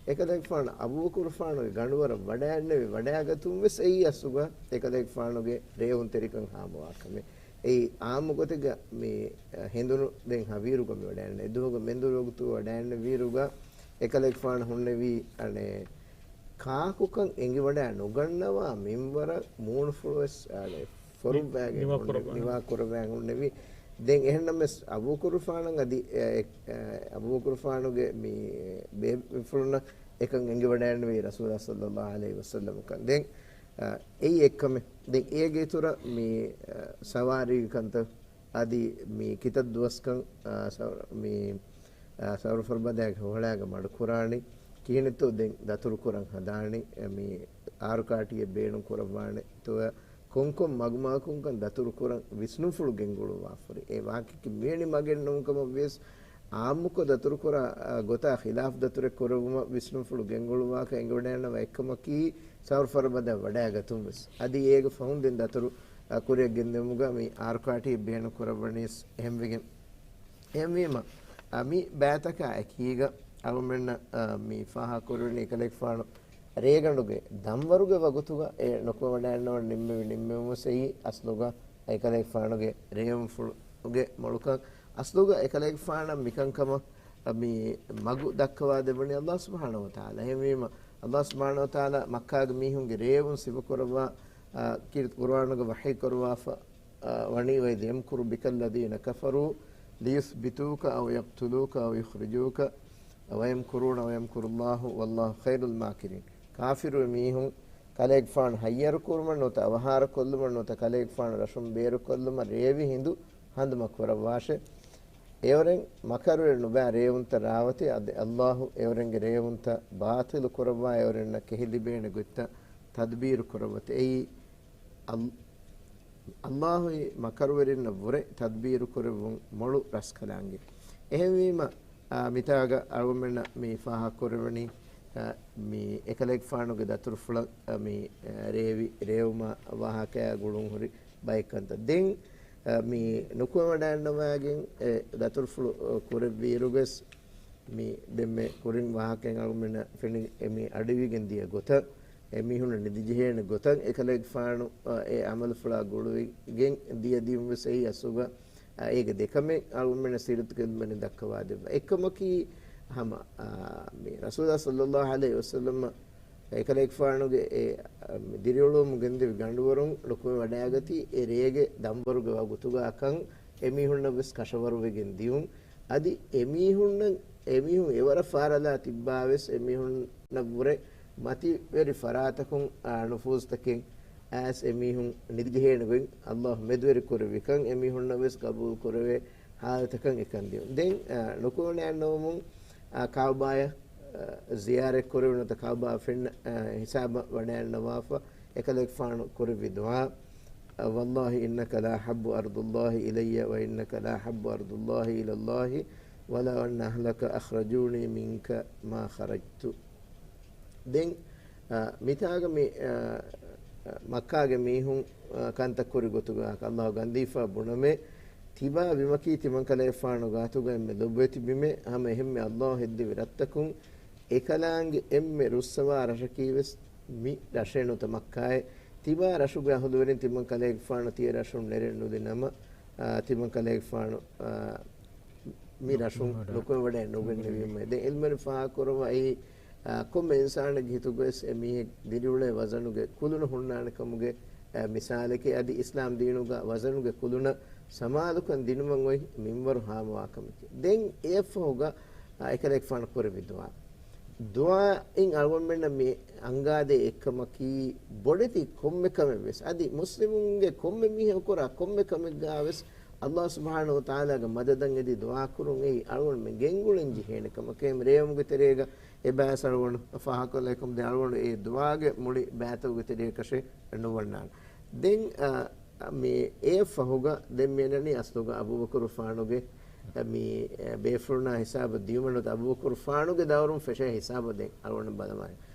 އެކަލޭގެފާނު އަބޫބަކުރުފާނުގެ ގަނޑުވަރަށް ވަޑައިގެންނެވި ވަޑައިގަތުން ވެސް އެއީ އަސްލުގަ އެކަލޭގެފާނުގެ ރޭވުންތެރިކަން ހާމަވާ ކަމެއް. އެއީ އާއްމު ގޮތެއްގަ މި، އަ، ހެނދުނު ދެން ހަވީރުގަ މި ވަޑައިގެންނެވި. އެދުވަހުގަ މެންދުރު ވަގުތު ވަޑައިގެންނެވިއިރުގަ އެކަލޭގެފާނު ހުންނެވީ އަނެއް ކާކުކަން އެނގިވަޑައި ނުގަންނަވާ މިންވަރަށް މޫނުފުޅުވެސް، އަނެއް ފޮރުއްވައިގެން ނިވާ ހުންނެވި، ކުރައްވާ. ނިވާ ކުރައްވައި ހުންނެވި. ދެން އެހެންނަމަވެސް އަބޫބަކުރުފާނަށް އަދި، އެ، އެ، އަބޫބަކުރުފާނުގެ މި ބޭބެފުޅުންނަށް އެކަން އެނގިވަޑައިގެންނެވީ ރަސޫލާ ޞައްލައްލާހު ޢަލައިހި ވަސައްލަމަކަން. ދެން، އެ، އެއީ އެއްކަމެއް. ދެން އޭގެ އިތުރަށް މި، އެ، ސަވާރީގެ ކަންތައް އަދި މި ކިތައް ދުވަސްކަން، އާ، ސަ-، މި، އާ، ސައުރު ފަރުބަދައިގެ ހޮހަޅާގަ މަޑުކުރާނީ، ކިހިނެއްތޯ ދެން ދަތުރުކުރަން ހަދާނީ، އެ، މި އާރު ކާޓިއެއް ބޭނުން ކުރައްވާނެ ތޯ، ކޮންކޮން މަގުމަގަކުންކަން ދަތުރުކުރަން ވިސްނުންފުޅު ގެންގުޅުއްވާފައި. އެ ވާހަކައަކީ މިވެނި މަގެއް ނޫންކަމަށް ވިޔަސް، އާއްމުކޮށް ދަތުރުކުރާ، އާ، ގޮތާ ޚިލާފް ދަތުރެއް ކުރެއްވުމަށް ވިސްނުންފުޅު ގެންގުޅުއްވާކަށް އެނގިވަޑައިގަންނަވާ އެއްކަމަކީ، ސައުރު ފަރުބަދަ ވަޑައިގަތުން ވެސް. އަދި އޭގެ ފަހުން ދެން ދަތުރު، އާ، ކުރިއަށް ގެންދިއުމުގަ މި އާރު ކާޓިއެއް ބޭނުން ކުރައްވަނީސް އެހެންވެގެން. އެހެންވީމަ، އާ، މި ބައިތަކާ އެކީގަ އަޅުމެންނަށް، އާ، މި ފާހަގަކުރެވެނީ އެކަލޭގެފާނު ރޭގަނޑުގެ ދަންވަރުގެ ވަގުތުގަ އެ ނުކުމެވަޑައިގަންނަވަން ނިންމެވި ނިންމެވުމުސް އެއީ އަސްލުގަ އެކަލޭގެފާނުގެ ރޭވުންފުޅުގެ މޮޅުކަން. އަސްލުގަ އެކަލޭގެފާނަށް މިކަންކަމަށް މި މަގު ދައްކަވާދެއްވަނީ ﷲ ސުބްޙާނަހޫ ވަތަޢާލާ. އެހެންވީމަ، ﷲ ސުބްޙާނަހޫ ވަތަޢާލާ މައްކާގެ މީހުންގެ ރޭވުން ސިފަކުރައްވާ، އާ، ކީރިތި ޤުރުއާނުގަ ވަޙީ ކުރައްވާފަ، އާ، ވަނީ، وَإِذْ يَمْكُرُ بِكَ الَّذِينَ كَفَرُوا لِيُثْبِتُوكَ أَوْ يَقْتُلُوكَ أَوْ يُخْرِجُوكَ وَيَمْكُرُونَ وَيَمْكُرُ اللَّهُ وَاللَّهُ خَيْرُ الْمَاكِرِينَ. ކާފިރު މީހުން ކަލޭގެފާނު ހައްޔަރު ކުރުމަށް ނުވަތަ އަވަހާރަ ކޮށްލުމަށް ނުވަތަ ކަލޭގެފާނު ރަށުން ބޭރު ކޮށްލުމަށް ރޭވި ހިނދު ހަނދުމަ ކުރައްވާށޭ. އެއުރެން މަކަރުވެރި ނުބައި ރޭވުންތައް ރާވަތި އަދި ﷲ އެއުރެންގެ ރޭވުންތައް ބާޠިލު ކުރައްވާ އެއުރެންނަށް ކެހިލިބޭނެ ގޮތްތައް ތަދްބީރު ކުރައްވަތި. އެއީ އަލް-، ﷲ އީ މަކަރުވެރިންނަށް ވުރެ ތަދްބީރު ކުރެއްވުން މޮޅު ރަސްކަލާނގެ. އެހެންވީމަ، އާ، މިތާގަ އަޅުގަނޑުމެންނަށް މި ފާހަގަކުރެވެނީ، އާ، މި އެކަލޭގެފާނުގެ ދަތުރުފުޅަށް، އާ، މި، އާ، ރޭވި ރޭވުމާ ވާހަކައާ ގުޅުން ހުރި ބައެއް ކަންތައް. ދެން، އާ، މި ނުކުމެވަޑައިގަންނަވައިގެން އެ ދަތުރުފުޅު، އާ، ކުރެއްވިއިރުވެސް، މި ދެންމެ ކުރިން ވާހަކައިން އަޅުގަނޑުމެންނަށް ފެނި އެ މި އަޑުއިވިގެން ދިޔަ ގޮތަށް، އެ މީހުންނަށް ނިދިޖެހޭނެ ގޮތަށް އެކަލޭގެފާނު، އަ، އެ އަމަލުފުޅާ ގުޅުވިގެން ދިޔަ ދިޔުން ވެސް އެއީ އަސްލުގަ، އަ، އޭގެ ދެކަމެއް އަޅުގަނޑުމެންނަށް ސީރަތުގެ އިލްމުވެރިން ދައްކަވާދެއްވާ. އެއްކަމަކީ ހަމަ، އަ، މި ރަސޫލާ ޞައްލައްލާހު ޢަލައިހި ވަސައްލަމަ އެކަލޭގެފާނުގެ އެ، އަ، ދިރިއުޅުވުމުން ގެންދެވި ގަނޑުވަރުން ނުކުމެ ވަޑައިގަތީ އެ ރޭގެ ދަންވަރުގެ ވަގުތުގަ ކަން އެމީހުންނަށް ވެސް ކަށަވަރުވެގެން ދިޔުން. އަދި އެމީހުންނަށް، އެމީހުން އެވަރަށް ފާރަލާ ތިއްބާވެސް އެމީހުންނަށްވުރެ މަތިވެރި ފަރާތަކުން، އާ، ނުފޫޒުތަކެއް އައިސް އެމީހުން ނިދިޖެހޭނެ ގޮތް ﷲ މެދުވެރި ކުރެއްވިކަން އެމީހުންނަށް ވެސް ގަބޫލު ކުރެވޭ ހާލަތަކަށް އެކަން ދިޔުން. ދެން، އާ، ނުކުމެވަޑައިގަންނަވަމުން، އާ، ކަޢުބާޔަށް، އާ، ޒިޔާރަތް ކުރެވުނުތަ ކަޢުބާ ފެންނަ، އާ، ހިސާބަށް ވަޑައިގަންނަވާފަ އެކަލޭގެފާނު ކުރެއްވި ދުޢާ، އަ، وَاللَّهِ إِنَّكَ لَأَحَبُّ أَرْضِ اللَّهِ إِلَيَّ وَإِنَّكَ لَأَحَبُّ أَرْضِ اللَّهِ إِلَى اللَّهِ وَلَوْ أَنَّ أَهْلَكَ أَخْرَجُونِي مِنْكَ مَا خَرَجْتُ. ދެން، އަ، މިތާގަ މި، އަ، އަ، މައްކާގެ މީހުން، އަ، ކަންތައް ކުރި ގޮތުގަ ﷲ ގަންދީފާ ބުނަމޭ، ތިބާ ބިމަކީ ތިމަންކަލޭގެފާނު ގާތުގަ އެންމެ ލޮބުވެތި ބިމެއް، ހަމަ އެހެންމެ ﷲ ހެއްދެވި ރަށްތަކުން އެކަލާނގެ އެންމެ ރުއްސަވާ ރަށަކީ ވެސް މި ރަށޭ ނުތަ މައްކާއޭ. ތިބާ ރަށުގެ އަހުލުވެރިން ތިމަން ކަލޭގެފާނު ތިޔަ ރަށުން ނެރެން ނުލި ނަމަ، އާ، ތިމަން ކަލޭގެފާނު، އާ، މި ރަށުން ނުކުމެވަޑައެއް ނުގެންނެވީމަ. ދެން އިލްމުވެރިން ފާހަގަކުރައްވައި، އާ، ކޮންމެ އިންސާނެއްގެ ހިތުގަވެސް އެ މީހެއް ދިރިއުޅޭ ވަޒަނުގެ ކުލުނު ހުންނާނެ ކަމުގެ، އާ، މިސާލަކީ އަދި އިސްލާމް ދީނުގަ ވަޒަނުގެ ކުލުނަށް ސަމާލުކަން ދިނުމަށް އޮތް މިންވަރު ހާމަވާ ކަމެކޭ. ދެން އެއަށްފަހުގަ، އާ، އެކަލޭގެފާނު ކުރެއްވި ދުޢާ. ދުޢާއިން އަޅުގަނޑުމެންނަށް މި އަންގާދޭ އެއްކަމަކީ، ބޮޑެތި ކޮންމެ ކަމެއް ވެސް، އަދި މުސްލިމުންގެ ކޮންމެ މީހަކު ކުރާ ކޮންމެ ކަމެއްގަ ވެސް، ﷲ ސުބްޙާނަހޫ ވަތަޢާލާގެ މަދަދަށް އެދި ދުޢާ ކުރުން އެއީ އަޅުގަނޑުމެން ގެންގުޅެން ޖެހޭނެ ކަމަކޭ. ރޭވުމުގެ ތެރޭގަ އެބައިސް އަޅުގަނޑު ފާހަގަކޮށްލައިކަމު ދެން އަޅުގަނޑު އެ ދުޢާގެ މުޅި ބައިތަކުގެ ތެރޭ ކަށެއް ނުވަންނާނެ. ދެން، އަ، މި އެއަށްފަހުގަ ދެން މިއަންނަނީ އަސްލުގަ އަބޫބަކުރުފާނުގެ މި ބޭފުޅުންނާ ހިސާބަށް ދިޔުމަށް ނުވަތަ އަބޫބަކުރުފާނުގެ ދައުރުން ފެށޭ ހިސާބަށް ދެން އަޅުގަނޑު ބަލަމާ.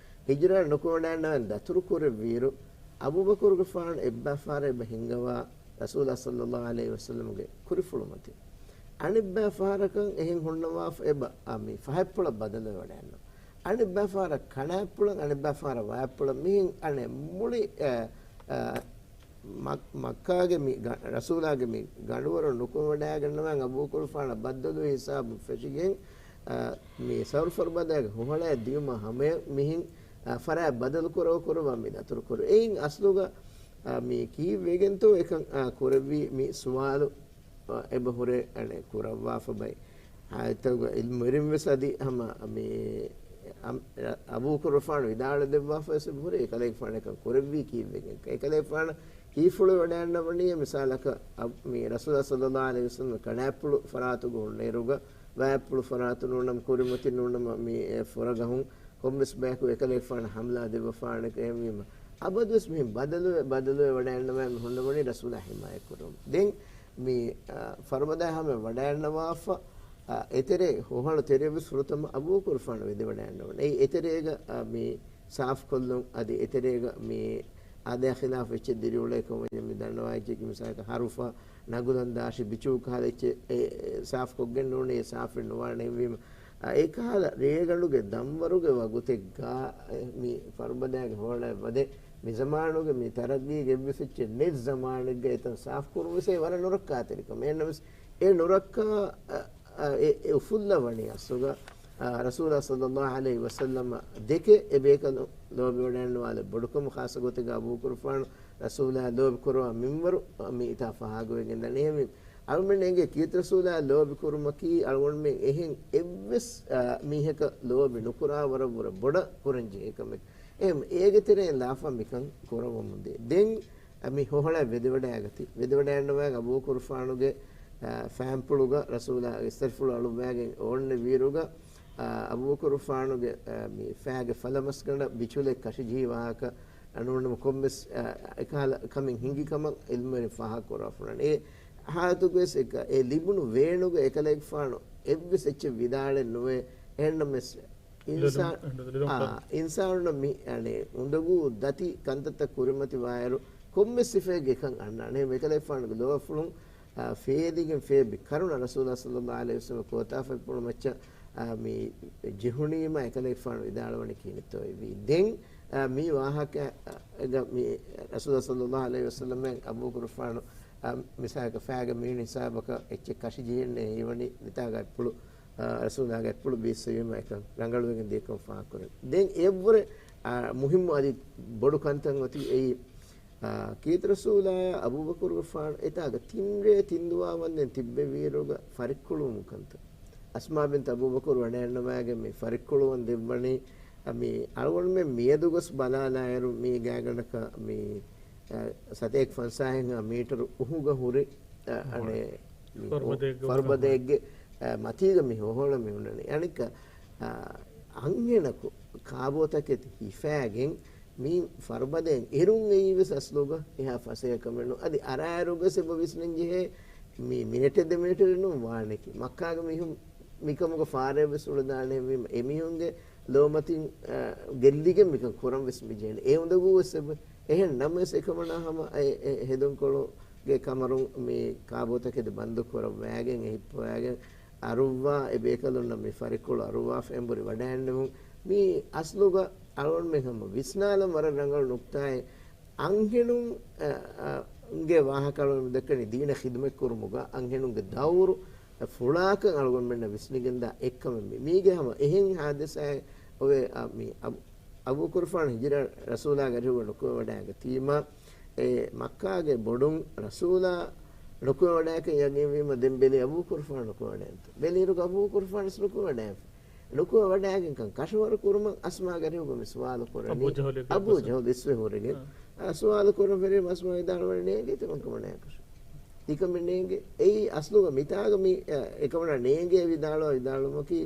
ހިޖުރާ ނުކުމެވަޑައިގަންނަވަން ދަތުރު ކުރެއްވިއިރު، އަބޫބަކުރުގެފާނު އެއްބައިފަހަރަށް އެބަ ހިންގަވާ ރަސޫލާ ޞައްލައްލާހު ޢަލައިހި ވަސައްލަމްގެ ކުރިފުޅުމަތިން. އަނެއްބައިފަހަރަކަށް އެހެން ހުންނަވާފަ އެބަ، އާ، މި ފަހަތްޕުޅަށް ބަދަލުވެވަޑައިގަންނަވާ. އަނެއްބައިފާރަށް ކަނާއަތްޕުޅަށް، އަނެއްބައިފާރަށް ވާއަތްޕުޅަށް މިހެން އަނެއް މުޅި، އަ، އަ، މަ-، މައްކާގެ މި ގަ-، ރަސޫލާގެ މި ގަނޑުވަރުން ނުކުމެވަޑައިގަންނަވާ އަބޫ ކުރުފާނަށް ބައްދަލުވި ހިސާބުން ފެށިގެން، އަ، މި ސައުރު ފަރުބަދައިގެ ހޮހޮޅައަށް ދިޔުމަށް ހަމަޔަށް މިހިން، އަ، ފަރާތް ބަދަލު ކުރައްވަ ކުރައްވާ މި ދަތުރު ކުރު. އެއިން އަސްލުގަ، އަ، މި ކީއްވެގެންތޯ އެކަން، އަ، ކުރެއްވީ މި ސުވާލު، އ، އެބަ ހުރޭ އަނެއް ކުރައްވާފަ ބައި. ހާއްތަގަ އިލްމުވެރިން ވެސް އަދި ހަމަ މި އަ-، އަބޫ ކުރުފާނު ވިދާޅު ދެއްވާފަ ވެސް އެބަ ހުރޭ އެކަލޭގެފާނު އެކަން ކުރެއްވީ ކީއްވެގެން. އެކަލޭގެފާނަށް ކީފުޅު ވަޑައިގަންނަވަނީ މިސާލަކަށް އަ-، މި ރަސޫލާ ޞައްލައްލާހު ޢަލައިހި ވަސައްލަމަ ކަނާއަތްޕުޅު ފަރާތުގަ ހުންނައިރުގަ، ވާއަތްޕުޅު ފަރާތު ނޫނަމަ، ކުރިމަތި ނޫނަމަ، މި އެ ފުރަގަހުން ކޮންމެސް ބަޔަކު އެކަލޭގެފާނަށް ހަމްލާ ދެއްވަފާނެ އެހެންވީމަ، އަބަދުވެސް މިހެން ބަދަލުވެ، ބަދަލުވެ ވަޑައިގަންނަވާ މި ހުންނަވަނީ ރަސޫލާ ހިމާޔަތް ކުރުން. ދެން މި، އަ، ފަރުބަދައި ހަމަ ވަޑައިގަންނަވާފަ، އަ، އެތެރޭ ހޮހަޅު ތެރެއަށްވެސް ފުރަތަމަ އަބޫ ކުރުފާނު ވެދެވަޑައިގަންނަވަން. އެއީ އެތެރޭގަ، އަ، މި ސާފުކޮށްލުން އަދި އެތެރޭގަ މި އާދަޔާ ޚިލާފު އެއްޗެއް ދިރިއުޅޭ ކަމަށް މި ދަންނަވާ އެއްޗެއް މިސާލަކަށް ހަރުފަ ނަގުލަން ދާށި ބިޗޫ ކަހަލަ އެއްޗެއް އެ، އެ، ސާފުކޮށްގެން ނޫނީ އެ ސާފެއް ނުވާނެ އެހެންވީމަ، އަ، އެކަހަލަ ރޭގަނޑުގެ ދަންވަރުގެ ވަގުތެއްގަ، އެ، މި ފަރުބަދައިގެ ހޮހަޅަށް ވަދެ މި ޒަމާނުގެ މި ތަރައްގީގެ އެއްވެސް އެއްޗެއް ނެތް ޒަމާނެއްގަ އެތަން ސާފުކުރުން ވެސް އެ ވަރަށް ނުރައްކާތެރިކަމެއް. އެހެންނަމަވެސް އެ ނުރައްކާ، އަ، އަ، އެ، އެ އުފުއްލަވަނީ އަސްލުގަ، އަ، ރަސޫލާ ޞައްލައްލާހު ޢަލައިހި ވަސައްލަމަ ދެކެ އެ ބޭކަލުން ލޯބިވަޑައިގަންނަވާލެއް ބޮޑުކަމު ޚާއްޞަ ގޮތެއްގަ އަބޫ ކުރުފާނު ރަސޫލާ ލޯބި ކުރުވާ މިންވަރު، އަ، މި އިތާ ފަހާގަވެގެން ދަނީ. އެހެންވީ އަޅުމެން އެނގޭ ކީރިތި ރަސޫލާ ލޯބި ކުރުމަކީ އަޅުގަނޑުމެން އެހެން އެއްވެސް، އަ، މީހަކަށް ލޯބި ނުކުރާ ވަރަށް ވުރެ ބޮޑަށް ކުރަން ޖެހޭ ކަމެއް. އެހެން އޭގެ ތެރެއިން ލާފަ މިކަން ކުރައްވަމުން ދޭ. ދެން އަ، މި ހޮހޮޅަށް ވެދެވަޑައިގަތީ. ވެދެވަޑައިގަންނަވާ އަބޫ ކުރުފާނުގެ، އަ، ފާންޕުޅުގަ ރަސޫލާ އިސްތަށިފުޅު އަޅުއްވައިގެން އޮންނަ ވީރުގަ، އަ، އަބޫ ކުރުފާނުގެ، އަ، މި ފާގެ ފަލަމަސްގަނޑަށް ބިޗުލެއް ކަށިޖެހި ވާހަކަ ނޫނަމަ ކޮންމެސް، އަ، އެކަހަލަ ކަމެއް ހިނގި ކަމަށް އިލްމުވެރިން ފާހަގަކުރާފަ ވަނީ. އެ ހާލަތުގަވެސް އެ ލިބުނު ވޭނުގަ އެކަލޭގެފާނު އެއްވެސް އެއްޗެއް ވިދާޅެއް ނުވޭ. އެހެންނަމަވެސް އިންސާ-، ލޮލުން، އަ، އިންސާނުންނަށް މި، އަނެ، އުނދަގޫ ދަތި ކަންތައްތައް ކުރިމަތިވާއިރު، ކޮންމެ ސިފައެއްގެ ކަން އަންނާނެ. އެކަލޭގެފާނުގެ ލޯފުޅުން، އަ، ފޭލިގެން ފޭބި ކަރުނަ ރަސޫލާ ޞައްލައްލާހު ޢަލައިހި ވަސައްލަމަ ކޯތާފަތްޕުޅު މައްޗަށް، އަ، މި ޖެހުނީމަ އެކަލޭގެފާނު ވިދާޅުވަނީ ކިހިނެއްތޯ އެވީ. ދެން، އަ، މި ވާހަކަ، އަ، ގަ މި ރަސޫލާ ޞައްލައްލާހު ޢަލައިހި ވަސައްލަމައަށް އަބޫ ކުރުފާނު، އަ، މިސާލަކަށް ފާގަ މީނު ހިސާބަކަށް އެއްޗެއް ކަށި ޖެހެންނޭ ހީވަނީ ނިތާގަ އެއްޕުޅު އަ، ރަސޫލާގެ އެއްޕުޅު ބީއްސަވީމަ އެކަން ރަނގަޅުވެގެން ދިޔަކަން ފާހަގަކުރޭ. ދެން އެއަށްވުރެ، އަ، މުހިއްމު އަދި ބޮޑު ކަންތައް އޮތީ އެއީ، އަ، ކީރިތި ރަސޫލާއާ އަބޫބަކުރުގެފާނު އެތާގަ ތިންރޭ ތިންދުވާ ވަންދެން ތިއްބެވިއިރުގަ ފަރިއްކުޅުވުމުގެ ކަންތައް. އަސްމާ ބިންތު އަބޫބަކުރު ވަޑައިގަންނަވައިގެން މި ފަރިއްކުޅުވަން ދެއްވަނީ، އަ، މި އަޅުގަނޑުމެން މިއަދު ގޮސް ބަލާލާއިރު މީ ގާތްގަނޑަކަށް މި، އަ، ސަތޭކަ ފަންސާހެއްހާ މީޓަރު އުހުގަ ހުރި، އަ، އަނެއް މި ފަރުބަދައެއްގަ ފަރުބަދައެއްގެ، އަ، މަތީގަ މި ހޮހޮޅަށް މި ހުންނަނީ. އަނެއްކާ، އަ، އަންހެނަކު ކާބޯތަކެތި ހިފައިގެން މި ފަރުބަދައިން އެރުން އެއީވެސް އަސްލުގަ އެހާ ފަސޭހަ ކަމެއް ނޫން. އަދި އަރާއިރުގަސް އެބަ ވިސްނަން ޖެހޭ މި މިނެޓެއް ދެ މިނެޓެއް ނޫން ވާނެކި. މައްކާގެ މީހުން މިކަމުގަ ފާރައެއްވެސް އުޅެދާނެ ހެންވީމަ، އެމީހުންގެ ލޯމަތިން، އަ، ގެއްލިގެން މިކަން ކުރަން ވެސް މި ޖެހޭނެ. އެ އުނދަގޫ ވެސް އެބަ އެހެން ނަމަވެސް އެކަމަނާ ހަމަ އެ، އެ ހެދުންކޮޅުގެ ކަމަރުން މި ކާބޯތަކެތި ބަންދު ކުރައްވައިގެން އެ ހިއްޕަވައިގެން އަރުއްވާ އެ ބޭކަލުންނަށް މި ފަރިއްކޮޅު އަރުއްވާފަ އެނބުރި ވަޑައިގެންނެވުން. މީ އަސްލުގަ އަޅުގަނޑުމެން ހަމަ ވިސްނާލަން ވަރަށް ރަނގަޅު ނުކްތާއެއް. އަންހެނުން، އަ، އަ، ގެ ވާހަކަ އަޅުގަނޑު ދައްކަނީ ދީނަށް ޚިދުމަތް ކުރުމުގަ އަންހެނުންގެ ދައުރު ފުޅާކަން އަޅުގަނޑުމެންނަށް ވިސްނިގެންދާ އެއްކަމެއް މި-، މީގެ ހަމަ އެހެން ހާދިސާއެއް އޮވޭ، އަ، މި އަބު-، އަބޫ ކުރުފާނު ހިޖުރަ ރަސޫލާގެ އަރިހުގަ ނުކުމެވަޑައިގަތީމަ، އެ މައްކާގެ ބޮޑުން ރަސޫލާ ނުކުމެވަޑައިގެން ޔަގީންވީމަ ދެން ބެލީ އަބޫ ކުރުފާނު ނުކުމެވަޑައިގެންތޯ؟ ބެލިއިރުގަ އަބޫ ކުރުފާނު ވެސް ނުކުމެވަޑައިގެންފި. ނުކުމެވަޑައިގެންކަން ކަށަވަރު ކުރުމަށް އަސްމާގެ އަރިހުގަ މި ސުވާލު ކުރަނީ. އަބޫ ޖަހުލު އަބޫ ޖަހުލު އިސްވެ ހުރެގެން. އާ. އާ، ސުވާލު ކުރަން ފެށީމަ އަސްމާ ވިދާޅުވަނީ ނޭނގޭތޯ ކޮންކަމަނާއެއްކަށް. ތިކަމެއް ނޭނގޭ. އެއީ އަސްލުގަ މިތާގަ މި، އެ، އެކަމަނާ ނޭނގޭ ވިދާޅުވާ ވިދާޅުވުމަކީ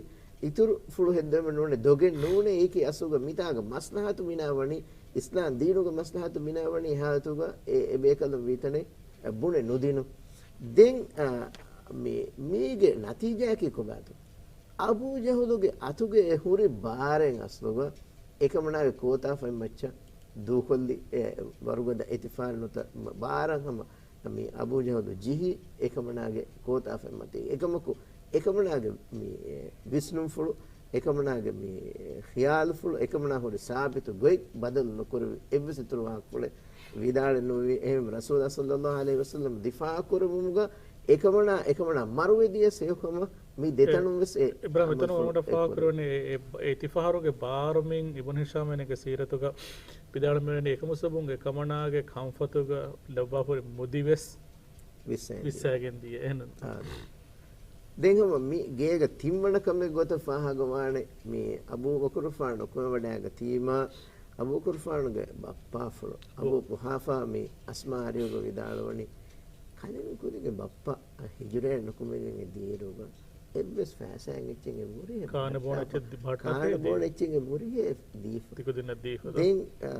އިތުރު ފުޅު ހެއްދެވެމެއް ނޫނޭ، ދޮގެއް ނޫނޭ. އެއީކީ އަސްލުގަ މިތާގަ މަސްލަހަތު މިނާ ވަނީ، އިސްލާމް ދީނުގެ މަސްލަހަތު މިނާ ވަނީ ހާލަތުގަ އެ، އެ ބޭކަލުން ވީތަނެއް، އެ، ބުނެ ނުދިނުން. ދެން، އާ، މި، މީގެ ނަތީޖާއަކީ ކޮބާތޯ؟ އަބޫ ޖަހުލުގެ އަތުގެ އެ ހުރި ބާރެއް އަސްލުގަ އެކަމަނާގެ ކޯތާފަތް މައްޗަށް ދޫކޮށްލި، އެ ވަރުގަދަ އެތިފާނުތައް ބާރަށް ހަމަ މި އަބޫ ޖަހުލު ޖެހި އެކަމަނާގެ ކޯތާފަތް މަތީ. އެކަމަކު، އެކަމަނާގެ މި، އެ، ވިސްނުންފުޅު، އެކަމަނާގެ މި ޚިޔާލުފުޅު އެކަމަނާ ހުރި ސާބިތު ގޮތް ބަދަލު ނުކުރެވި އެއްވެސް އިތުރު ވާހަކަފުޅެއް ވިދާޅެއް ނުވި. އެހެން ރަސޫލާ ޞައްލައްލާހު ޢަލައިހި ވަސައްލަމް ދިފާޢު ކުރެއްވުމުގަ އެކަމަނާ، އެކަމަނާ މަރުވެދިޔަސް ހެޔޮކަމަށް މި ދެތަނުން ވެސް އެ އިބްރާހިމް އަމަލު އެތަނުން ފުޅު އެއްކުރެވި. ފާހަގަކުރެވެނީ އެ، އެ، އެ ތިފަހަރުގެ ބާރުމިން އިބްނު ހިޝާމް އޭނަގެ ސީރަތުގަ ވިދާޅުވެވެނީ އެކަމު ސަބަބުން އެ ކަމަނާގެ ކަންފަތުގަ ލައްވާފަހުރި މުދި ވެސް ވިއްސައިގެން ވިއްސައިގެން ދިޔަ. އެހެން. އާ. ދެން ހަމަ މި ގޭގަ ތިންވަނަ ކަމެއް ގޮތަށް ފާހަގަވާނެ، މި އަބޫބަކުރުފާނު ކުމެވަޑައިގަތީމާ، އަބޫބަކުރުފާނުގެ ބައްޕާފުޅު އަބޫ ޤުޙާފާ މި އަސްމާ އަރިހުގަ ވިދާޅުވަނީ، ކަލޭމެން ކުދިންގެ ބައްޕަ ހިޖުރައެއް ނުކުމެގެން އެ ދިއިރުގަ އެއްވެސް ފައިސާއެއް އެއްޗެއް އެ ބުރިހޭ ކާނެ ބޯނެ ބައްޓާ، އެއްޗެއް ދި-، ބައްޓާ ކާނެ ދީ. ބޯނެ އެއްޗެއް އެ ބުރިހޭ ދީފަ. ތިކުދިންނަށް ދީފަ. ދެން، އާ،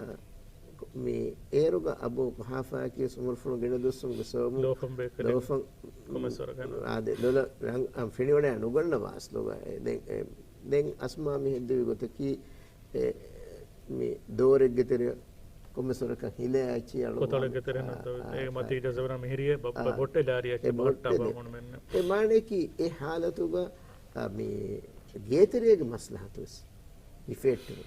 މި އޭރުގަ އަބޫ ޤުޙާފާއަކީ ސުމުރުފުޅު ގިނަ ދުއްސުމުގެ ސަބަބުން ލޯފަން ބޭކަލެއް ލޯފަން ކޮމެސް ވަރަކަށް އާދެ، ލޮލަށް ރަން-، އަ، ފެނިވަޑައި ނުގަންނަވާ އަސްލުގަ. އެ، ދެން، އެ، ދެން އަސްމާ މި ހެއްދެވި ގޮތަކީ، އެ، މި ދޯރެއްގެ ތެރެ ކޮމެސް ވަރަކަށް ހިލައި އައިޗި އަޅުގަނޑު ކޮތަޅެއްގެ ތެރެ އާ، ނަން ދޯ-، އާ، އޭގެ އާ، މަތީ ޖަޒަވަރަ މިހިރިއެ ބަ-، އާ، ބަ-، ބޮއްޓެ ލާރިއަކީ އެ ބަހައްޓާ ބޮއްޓެ ދެ-، ބާމުނު މެންނެ. އެ މާނަޔަކީ އެ ހާލަތުގަ، އާ، މި ގޭތެރޭގެ މަސްލަހަތުވެސް ހިފެއްޓެވެ.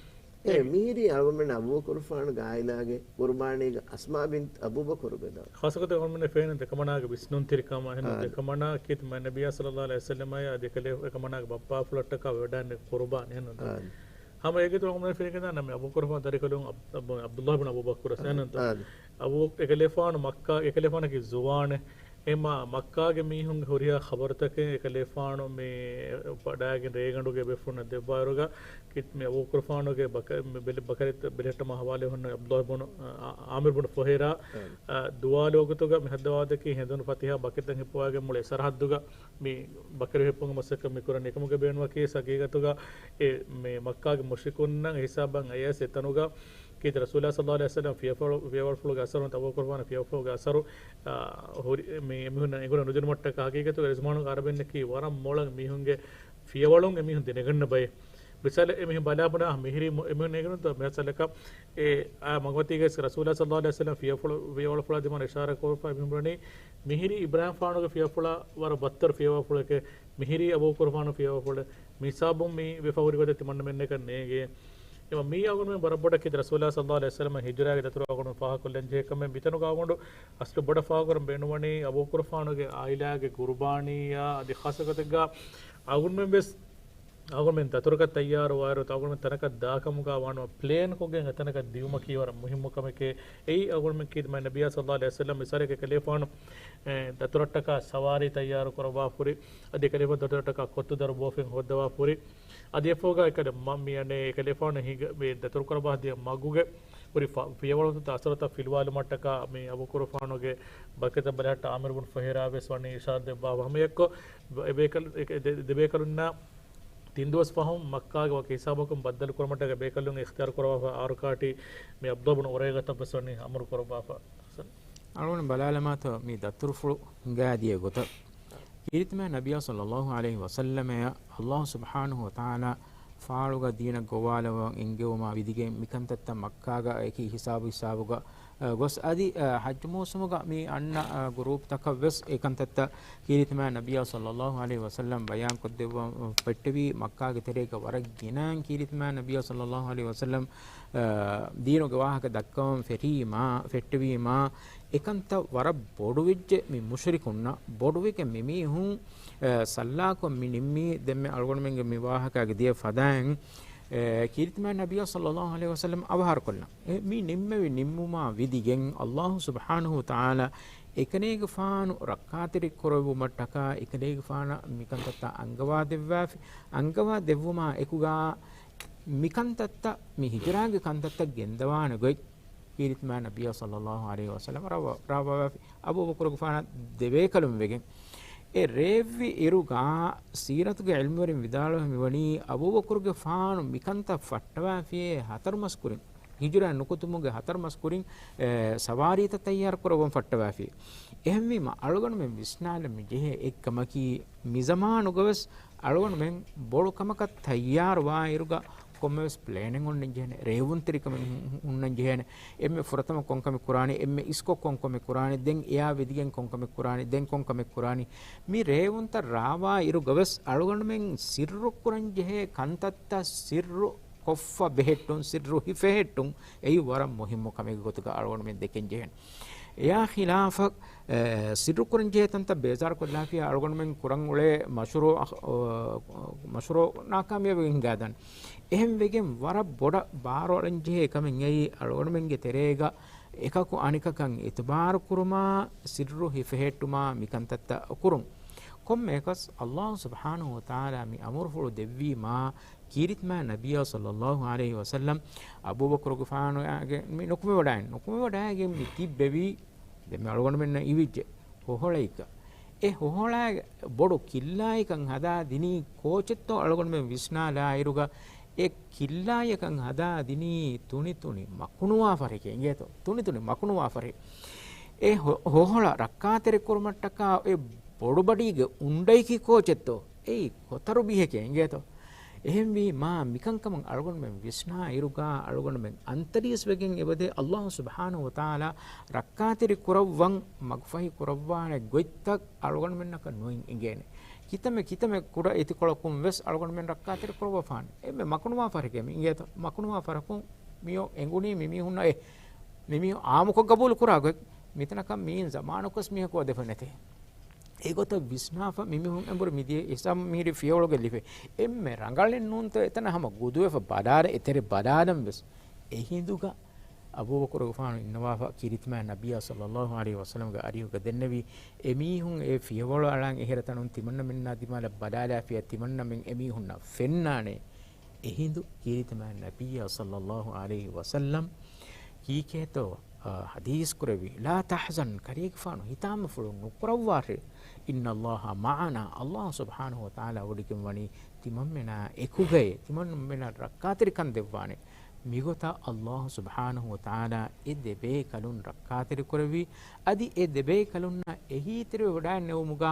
އެ އެ. މިހިރީ އަޅުގަނޑުމެން އަބޫބަކުރުފާނުގެ އާއިލާގެ ޤުރުބާނީގަ އަސްމާ ބިންތު އަބޫބަކުރުގެ ދަ. ޚާއްޞަކޮށް އަޅުގަނޑުމެން ފެން ދެކަމަނާގެ ވިސްނުންތެރިކަމާ އެހެން އާ. ދެކަމަނާ ކީރިތި މާތް ނަބިއްޔާ ޞައްލައްލާހު ޢަލައިހި ވަސައްލަމާއި އަދި އެކަލޭ-، އެކަމަނާގެ ބައްޕާފުޅަށްޓަކާ ވެވަޑައިގެން ޤުރުބާން އެހެން ދަ. އާ. ހަމަ އޭގެ ތުރު އަޅުގަނޑުމެން ފެނިގެން ދާނަމޭ އަބޫބަކުރުފާނު ދަރިކަލުން އަބް-، އަބް-، ޢަބްދުﷲ ބިން އަބޫބަކުރަށް އެހެން ދަ. އާ. އަބޫ އެކަލޭފާނު މައްކާ، އެކަލޭފާނަކީ ޒުވާނެއް. އެމާ މައްކާގެ މީހުންގެ ހުރިހާ ޚަބަރުތަކެއް އެކަލޭފާނު މި ވަޑައިގެން ރޭގަނޑުގެ ބޭފުޅުންނަށް ދެއްވާއިރުގަ، ކިތް-، މި އަބޫބަކުރުފާނުގެ ބަކަ-، މި ބެލެ-، ބަކަރި ބެލެހެއްޓުމާ ހަވާލުވެ ހުންނަ ޢަބްދުﷲ ބުނު، އާ، ޢާމިރު ބުނު ފުހައިރާ، އާ، ދުވާލު ވަގުތުގަ މި ހައްދަވާ ވަގުތަކީ ހެނދުނު ފަތިހާ ބަކެތަށް ހިއްޕުވާގެން މުޅި ސަރަހައްދުގަ މި ބަކަރި ހިއްޕުމުގެ މަސައްކަތް މި ކުރަނީ. އެކަމުގެ ބޭނުމަކީ ހަގީގަތުގަ އެ މި މައްކާގެ މުޝްރިކުންނަށް އެ ހިސާބަށް އައިސް އެތަނުގަ ކީރިތި ރަސޫލާ ޞައްލައްލާހު ޢަލައިހި ވަސައްލަމް ފިޔަފުޅު-، ފިޔަވަޅުފުޅުގެ އަސަރު، ނުވަތަ އަބޫބަކުރުފާނު ފިޔަވަޅުފުޅުގެ އަސަރު، އާ، ހުރި-، މި އެމީހުންނަށް އެނގުނަ ނުދިނުމަށްޓަކާ ހަގީގަތުގަ އެ ޒަމާނުގެ އަރަބިންނަކީ ވަރަށް މޮޅަށް މީހުންގެ ފިޔަވަޅުން އެމީހުން ދެނެގަންނަ ބައެއް. މިސާލަށް އެމީހުން ބަލާބުނާ މިހިރީ މު-، އެމީހުން ނޭގެން މިސާލަކަށް އެ އާ މަގުމަތީގައި ރަސޫލާ ޞައްލައްލާހު ޢަލައިހި ވަސައްލަމް ފިޔަފުޅު-، ފިޔަވަޅުފުޅާ ދިމާ އިޝާރާތް ކުރައްވާ އެމީހުން ބުނަނީ މިހިރީ އިބްރާހިމްފާނުގެ ފިޔަފުޅާ ވަރަށް ބައްތަރު ފިޔަވަޅުފުޅެކޭ. މިހިރީ އަބޫބަކުރުފާނު ފިޔަވަޅުފުޅެއް. މި ހިސާބުން މި ވެފަ ހުރި ގޮތެއް ތިމަންނަމެންނަކަށް ނޭނގޭ. އެމަ މީ އަޅުގަނޑުމެން ވަރަށް ބޮޑަށް ކީރިތި ރަސޫލާ ޞައްލައްލާހު ޢަލައިހި ވަސައްލަމަށް ހިޖުރާގެ ދަތުރު އަޅުގަނޑު ފާހަގަކޮށްލަން ޖެހޭ ކަމެއް. މިތަނުގަ އަޅުގަނޑު އަސްލު ބޮޑަށް ފާހަގަކުރަން ބޭނުންވަނީ އަބޫބަކުރުފާނުގެ އާއިލާގެ ގުރުބާނީއާ އަދި ޚާއްޞަ ގޮތެއްގަ އަޅުގަނޑުމެން ވެސް އަޅުގަނޑުމެން ދަތުރަކަށް ތައްޔާރުވާއިރު އަޅުގަނޑުމެން ތަނަކަށް ދާކަމުގަ ވާނަމަ ޕްލޭންކޮށްގެން އެތަނަކަށް ދިއުމަކީ ވަރަށް މުހިއްމު ކަމެކޭ. އެއީ އަޅުގަނޑުމެން ކީރިތި މާތް ނަބިއްޔާ ޞައްލައްލާހު ޢަލައިހި ވަސައްލަމް މިސާލަކަށް އެކަލޭފާނު އެ، ދަތުރަށްޓަކާ ސަވާރީ ތައްޔާރު ކުރައްވާފަ ހުރި، އަދި އެކަލޭފާނު ދަތުރަށްޓަކާ ކޮއްތު ދަރު ބޯފިން ހޯއްދަވާފަ ހުރި، އަދި އެފަހުގަ އެކަލޭ މަ-، މި އަނެއް އެކަލޭފާނު ހިނގަ-، މި ދަތުރު ކުރައްވާ ހަދިޔަ މަގުގެ ހުރި ފިޔަވަޅުތައް އަސަރުތައް ފިލުވާލުމަށްޓަކާ މި އަބޫބަކުރުފާނުގެ ބަކެތަށް ބަލަހައްޓާ ޢާމިރު ބުނު ފުހައިރާ ވެސް ވަނީ އިރުޝާދު ދެއްވާފަ. ހަމައެއްކޮށް އެ ބޭކަލް-، އެ-، އެ ދެ-، ދެބޭކަލުންނާ ތިން ދުވަސް ފަހުން މައްކާގެ ވަކި ހިސާބަކުން ބައްދަލު ކުރުމަށްޓަކާ ބޭކަލުން އިޚްތިޔާރު ކުރައްވާފަ އާރު ކާޓީ މި ޢަބްދުﷲ ބުނު އުރައިގަތަށް ވެސް ވަނީ އަމުރު ކުރައްވާފަ. އަޅުގަނޑު ބަލާލަމާތޯ މި ދަތުރުފުޅު ހިނގާދިޔަ ގޮތަށް. ކީރިތި މާތް ނަބިއްޔާ ޞައްލައްލާހު ޢަލައިހި ވަސައްލަމައަށް ﷲ ސުބްޙާނަހޫ ވަތަޢާލާ ފާޅުގަ ދީނަށް ގޮވާލައްވަން އެންގެވުމާ ވިދިގެން މިކަންތައްތައް މައްކާގަ އެކި ހިސާބު ހިސާބުގަ، އަ، ގޮސް އަދި، އަ، ޙައްޖު މޫސުމުގަ މި އަންނަ، އަ، ގުރޫޕްތަކަށް ވެސް އެކަންތައްތައް ކީރިތި މާތް ނަބިއްޔާ ޞައްލައްލާހު ޢަލައިހި ވަސައްލަމް ބަޔާންކޮށްދެއްވަން ފެއްޓެވީ. މައްކާގެ ތެރޭގަ ވަރަށް ގިނައިން ކީރިތި މާތް ނަބިއްޔާ ޞައްލައްލާހު ޢަލައިހި ވަސައްލަމް، އަ، ދީނުގެ ވާހަކަ ދައްކަވަން ފެށީމާ، ފެއްޓެވީމާ، އެކަންތައް ވަރަށް ބޮޑުވެއްޖެ މި މުޝްރިކުންނަށް. ބޮޑުވެގެން މި މީހުން، އަ، ސައްލާކޮށް މި ނިންމީ ދެންމެ އަޅުގަނޑުމެންގެ މި ވާހަކައިގެ ދިޔަ ފަދައިން، އެ، ކީރިތި މާތް ނަބިއްޔާ ޞައްލައްލާހު ޢަލައިހި ވަސައްލަމް އަވަހާރަކޮށްލަން. އެ، މި ނިންމެވި ނިންމުމާ ވިދިގެން ﷲ ސުބްޙާނަހޫ ވަތަޢާލާ އެކަނޭގެފާނު ރައްކާތެރި ކުރެއްވުމަށްޓަކާ އެކަނޭގެފާނަށް މިކަންތައްތައް އަންގަވާ ދެއްވާފި. އަންގަވާ ދެއްވުމާ އެކުގަ މިކަންތައްތައް މި ހިޖުރާގެ ކަންތައްތައް ގެންދަވާނެ ގޮތް ކީރިތި މާތް ނަބިއްޔާ ޞައްލައްލާހު ޢަލައިހި ވަސައްލަމަ ރާވަ-، ރާވަވާފި. އަބޫބަކުރުގެފާނަށް ދެބޭކަލުން ވެގެން އެ ރޭއްވި އިރުގަ ސީރަތުގެ ޢިލްމުވެރިން ވިދާޅުވެ މިވަނީ އަބޫބަކުރުގެފާނު މިކަންތައް ފައްޓަވާފިޔޭ ހަތަރު މަސް ކުރިން. ހިޖުރަ ނުކުތުމުގެ ހަތަރު މަސް ކުރިން، އެ، ސަވާރީތައް ތައްޔާރު ކުރައްވަން ފައްޓަވާފި. އެހެންވީމަ އަޅުގަނޑުމެން ވިސްނާލަން މި ޖެހޭ އެއްކަމަކީ މިޒަމާނުގަވެސް އަޅުގަނޑުމެން ބޮޑު ކަމަކަށް ތައްޔާރުވާއިރުގަ ކޮންމެވެސް ޕްލޭނެއް އޮންނަން ޖެހޭނެ، ރޭވުންތެރިކަމެއް ހު-، ހު-، ހުންނަން ޖެހޭނެ. އެންމެ ފުރަތަމަ ކޮންކަމެއް ކުރާނީ، އެންމެ އިސްކޮށް ކޮންކަމެއް ކުރާނީ، ދެން އެއާ ވެދިގެން ކޮންކަމެއް ކުރާނީ، ދެން ކޮންކަމެއް ކުރާނީ. މި ރޭވުންތައް ރާވާ އިރުގަވެސް އަޅުގަނޑުމެން ސިއްރު ކުރަން ޖެހޭ ކަންތައްތައް ސިއްރު ކޮށްފަ ބެހެއްޓުން، ސިއްރު ހިފެހެއްޓުން، އެއީ ވަރަށް މުހިއްމު ކަމެއްގެ ގޮތުގަ އަޅުގަނޑުމެން ދެކެން ޖެހޭނެ. އެއާ ޚިލާފަށް، އެ، ސިއްރު ކުރަން ޖެހޭ ތަންތައް ބޭޒާރުކޮށްލާފިޔާ އަޅުގަނޑުމެން ކުރަން އުޅޭ މަޝްރޫޢު، އަ، މަޝްރޫޢު ނާކާމިޔާބުވެގެން ހިނގާދާނެ. އެހެންވެގެން ވަރަށް ބޮޑަށް ބާރު އަޅަން ޖެހޭ ކަމެއް އެއީ އަޅުގަނޑުމެންގެ ތެރޭގަ އެކަކު އަނެކަކަށް އިތުބާރު ކުރުމާ، ސިއްރު ހިފެހެއްޓުމާ، މިކަންތައްތައް ކުރުން. ކޮންމެއަކަސް ﷲ ސުބްޙާނަހޫ ވަތަޢާލާ މި އަމުރުފުޅު ދެއްވީމާ، ކީރިތިމާ ނަބިއްޔާ ޞައްލައްލާހު ޢަލައިހި ވަސައްލަމް އަބޫބަކުރުގެފާނުގެ މި ނުކުމެވަޑައި، ނުކުމެވަޑައިގެން މި ތިއްބެވީ، ދެން މި އަޅުގަނޑުމެންނަށް އިވިއްޖެ ހޮހޮޅައިގަ. އެ ހޮހޮޅާ ބޮޑު ކިއްލާއަކަށް ހަދާ ދިނީ ކޯޗެއްތޯ އަޅުގަނޑުމެން ވިސްނާލާއިރުގަ، އެ ކިއްލާއަކަށް ހަދާ ދިނީ ތުނިތުނި މަކުނުވާ ފަރެކޭ އިނގޭތޯ. ތުނިތުނި މަކުނުވާ ފަރެ. އެ ހޮ-، ހޮހޮޅަށް ރައްކާތެރި ކުރުމަށްޓަކާ އެ ބޮޑުބަޑީގެ އުނޑައިކި ކޯޗެއްތޯ؟ އެއީ ކޮތަރު ބިހެކޭ އިނގޭތޯ؟ އެހެންވީމާ، މިކަންކަމުން އަޅުގަނޑުމެން ވިސްނާ އިރުގާ އަޅުގަނޑުމެން އަންތަރީސްވެގެން އެބަދޭ ﷲ ސުބްޙާނަހޫ ވަތަޢާލާ ރައްކާތެރި ކުރައްވަން މަގުފަހި ކުރައްވާނެ ގޮތްތައް އަޅުގަނޑުމެންނަކަށް ނުއިން އެނގޭނެ. ކިތަމެ ކިތަމެ ކުޑަ އެތިކޮޅަކުން ވެސް އަޅުގަނޑުމެން ރައްކާތެރި ކުރައްވާފާނެ. އެންމެ މަކުނުވާ ފަރެކޭ މި އިނގޭތޯ. މަކުނުވާ ފަރަކުން މިއޮ އެނގުނީ މިމީހުންނަށް އެ، މިމީހުން އާއްމުކޮށް ގަބޫލު ކުރާ ގޮތް. މިތަނަކަށް މިއިން ޒަމާނަކުވެސް މީހަކު ވަދެފަ ނެތޭ. އެގޮތަށް ވިސްނާފަ މިމީހުން އެނބުރި މިދިޔަ އިސްލާމް މިހިރި ފިޔަވަޅުގެ ލިބޭ އެންމެ ރަނގަޅެއް ނޫންތޯ އެތަނަށް ހަމަ ގުދުވެފަ ބަލާލަ އެތެރެ ބަލާލަން ވެސް. އެހިނދުގަ އަބޫބަކުރުގެފާނު އިންނަވާފަ ކީރިތިމާ ނަބިއްޔާ ޞައްލައްލާހު ޢަލައިހި ވަސައްލަމްގެ އަރިހުގަ ދެންނެވީ، އެމީހުން އެ ފިޔަވަޅު އަޅާން އެހެރަ ތަނުން ތިމަންނަމެންނާ ދިމާލަށް ބަލާލާފިޔާ ތިމަންނަމެން އެމީހުންނަށް ފެންނާނެ. އެހިނދު ކީރިތިމާ ނަބިއްޔާ ޞައްލައްލާހު ޢަލައިހި ވަސައްލަމް ކީކޭތޯ، އާ، ޙަދީޘް ކުރެއްވި، "لا تحزن، ކަރީގެފާނު ހިތާމަފުޅު ނުކުރައްވާށޭ، إن الله معنا، ﷲ ސުބްޙާނަހޫ ވަތަޢާލާ ވޮޑިގެން ވަނީ ތިމަންމެނާ އެކުގައޭ، ތިމަންމެނަށް ރައްކާތެރިކަން ދެއްވާނެ." މިގޮތަށް ﷲ ސުބްޙާނަހޫ ވަތަޢާލާ އެ ދެބޭކަލުން ރައްކާތެރި ކުރެއްވި، އަދި އެ ދެބޭކަލުންނަށް އެހީތެރިވެވަޑައިންނެވުމުގަ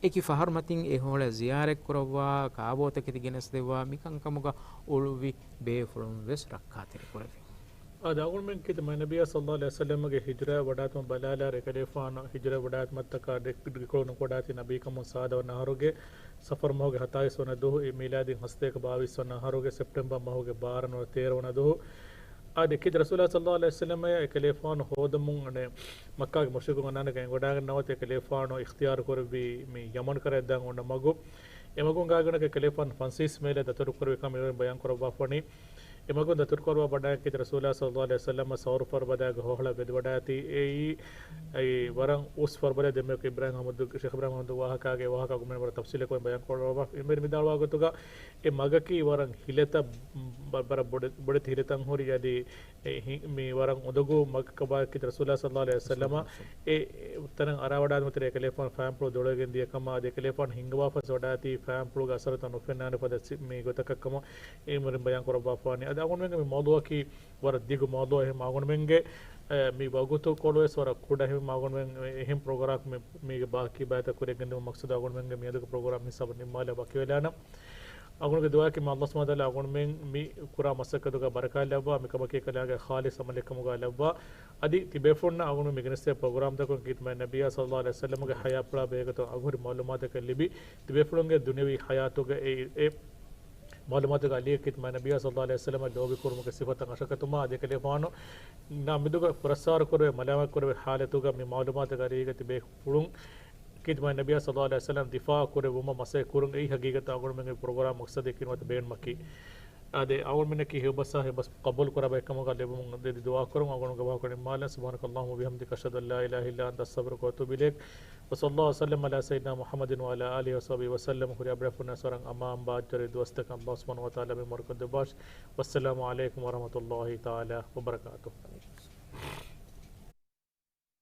އެކި ފަހަރު މަތިން އެ ހޮޅަށް ޒިޔާރަތް ކުރައްވާ، ކާބޯތަކެތި ގެނެސްދެއްވާ، މިކަންކަމުގަ އުޅުއްވި ބޭފުޅުން ވެސް ރައްކާތެރި ކުރެއްވި. އާދެ، އަޅުގަނޑުމެން ކީރިތި މާތް ނަބިއްޔާ ޞައްލައްލާހު ޢަލައިހި ވަސައްލަމްގެ ހިޖުރަ ވަޑާތުމަށް ބަލާލާ އެކަލޭފާނު ހިޖުރަ ވަޑާތުމަށްޓަކާ ދެ-، ދެކޮޅު ނުކުޑާތީ ނަބީކަމުން ސާދަވަނަ އަހަރުގެ ސަފަރު މަހުގެ ހަތާއިސް ވަނަ ދުވަހު، މީލާދީން ހަސަތޭކަ ބާވީސް ވަނަ އަހަރުގެ ސެޕްޓެމްބަރ މަހުގެ ބާރަ ވަނަ ތޭރަ ވަނަ ދުވަހު، އާދެ، ކީރިތި ރަސޫލާ ޞައްލައްލާހު ޢަލައިހި ވަސައްލަމައާ އެކަލޭފާނު ހޯދަމުން އަނެއް މައްކާގެ މުޝްރިކުން އަންނާނެ ގެންގޮޑާގެން ނަވަތަ އެކަލޭފާނު އިޚްތިޔާރު ކުރެއްވީ މި ޔަމަން ކަރައަށް ދާން އޮންނަ މަގު. އެ މަގުން ގާގަނޑަކަށް އެކަލޭފާނު ފަންސީސް މީލެއް ދަތުރު ކުރެއްވި ކަމަށް އިމާމު ބަޔާން ކުރައްވާފަނީ. އެ މަގުން ދަތުރު ކުރައްވާ ބަޑާ ކީރިތި ރަސޫލާ ޞައްލައްލާހު ޢަލައިހި ވަސައްލަމަ ސައުރު ފަރުބަދާގެ ހޮހޮޅަށް ވެދިވަޑާތީ. އެއީ، އެއީ ވަރަށް އުސް ފަރުބަދަ ދެމެކު އިބްރާހިމް އަޙްމަދު، ޝޭޚް އިބްރާހިމް އަޙްމަދު ވާހަކާގެ ވާހަކާ އަޅުގަނޑުމެން ތަފްސީލަކޮށް ބަޔާން ކުރައްވާ. އެންމެ މިދާޅުވާ ގޮތުގަ އެ މަގަކީ ވަރަށް ހިލަތައް ބަ-، ބަރަށް ބޮޑެ-، ބޮޑެތި ހިލަތައް ހުރި އަދި އެ ހި-، މި ވަރަށް އުނދަގޫ މަގަކަށް ކީރިތި ރަސޫލާ ޞައްލައްލާހު ޢަލައިހި ވަސައްލަމަ އެ ތަނަށް އަރާވަޑާދިނުމަށް ތެރޭ އެކަލޭފާނު ފައިންޕުޅު ދޮޅަވެގެން ދިޔަ ކަމަށް އަދި އެކަލޭފާނު ހިންގަވާފަސް ވަޑާތީ ފައިންޕުޅުގެ އަސަރުތައް ނުފެންނާނެ ފަދަ ސި-، މި ގޮތަކަށް ކަމަށް އެ އިމާމު ބަޔާން ކުރައްވާފާނެ. އަދި އަޅުގަނޑުމެންގެ މި މައުޟޫޢަކީ ވަރަށް ދިގު މައުޟޫޢެއް. އެހެން އަޅުގަނޑުމެންގެ، އެ، މި ވަގުތުކޮޅުވެސް ވަރަށް ކުޑަ. އެހެން އަޅުގަނޑުމެން އެހެން ޕްރޮގްރާމް މި-، މީގެ ބާކީ ބައިތައް ކުރިއަށް ގެންދިއުމަށް މަޤްޞަދު އަޅުގަނޑުމެންގެ މިއަދުގެ ޕްރޮގްރާމް ހިސާބަށް ނިންމާލާ ވަކިވެލާނަން. އަޅުގަނޑުގެ ދުޢާއަކީ މާ ﷲ ސުބްޙާނަހޫ ވަތަޢާލާ އަޅުގަނޑުމެން މި ކުރާ މަސައްކަތުގަ ބަރަކާތް ލައްވާ، މި ކަމަކީ ކަލާގެ ޚާލިޞް ޢަމަލެއް ކަމުގަ ލައްވާ. އަދި ތިބޭފުޅުންނަށް އަޅުގަނޑު މި ގެނެސްދޭ ޕްރޮގްރާމްތަކުން ކީރިތި މާތް ނަބިއްޔާ ޞައްލައްލާހު ޢަލައިހި ވަސައްލަމަގެ ޙަޔާތްޕުޅާ ބެހޭގޮތުން އަގުހުރި މަޢުލޫމާތަކެއް ލިބި، ތިބޭފުޅުންގެ ދުނިޔަވީ ޙަޔާތުގަ އެ، އެ މަޢުލޫމާތުގެ އަލީގަ ކީރިތި މާތް ނަބިއްޔާ ޞައްލައްލާހު ޢަލައިހި ވަސައްލަމަށް ލޯބި ކުރުމުގެ ސިފަތައް އަށަކަތުމާ އަދި އެކަލޭފާނު ނާ މިދުގަ ފުރައްސާރަ ކުރެވޭ، މަލާމަތް ކުރެވޭ ޙާލަތުގަ މި މަޢުލޫމާތުގެ އަލީގަ ތިބޭފުޅުން ކީރިތި މާތް ނަބިއްޔާ ޞައްލައްލާހު ޢަލައިހި ވަސައްލަމަ ދިފާޢު ކުރެއްވުމަށް މަސައްކަތް ކުރުން. އެއީ ޙަޤީޤަތަށް އަޅުގަނޑުމެންގެ ޕްރޮގްރާމް މަޤްޞަދެއް ކިޔުމަށް ބޭނުމަކީ. އާދެ، އަޅުގަނޑުމެންނަކީ ހެޔޮ ބަސް ހެޔޮ ބަސް ޤަބޫލު ކުރާ ބައެއް ކަމުގަ ލެއްވުމުން ދެދި ދުޢާ ކުރަން. އަޅުގަނޑުގެ ވާހަކަ ނިންމާލަން. سبحانك اللهم وبحمدك، أشهد أن لا إله إلا أنت، أستغفرك وأتوب إليك. وصلى الله وسلم على سيدنا محمد وعلى آله وصحبه وسلم. ހުރިހާ ބޭފުޅުންނަށް ވަރަށް އަމާން ބާއްޖަވެރި ދުވަސްތަކެއް ﷲ ސުބްޙާނަހޫ ވަތަޢާލާ މި މަރުކަން ދެއްވާށި. والسلام عليكم ورحمة الله تعالى وبركاته.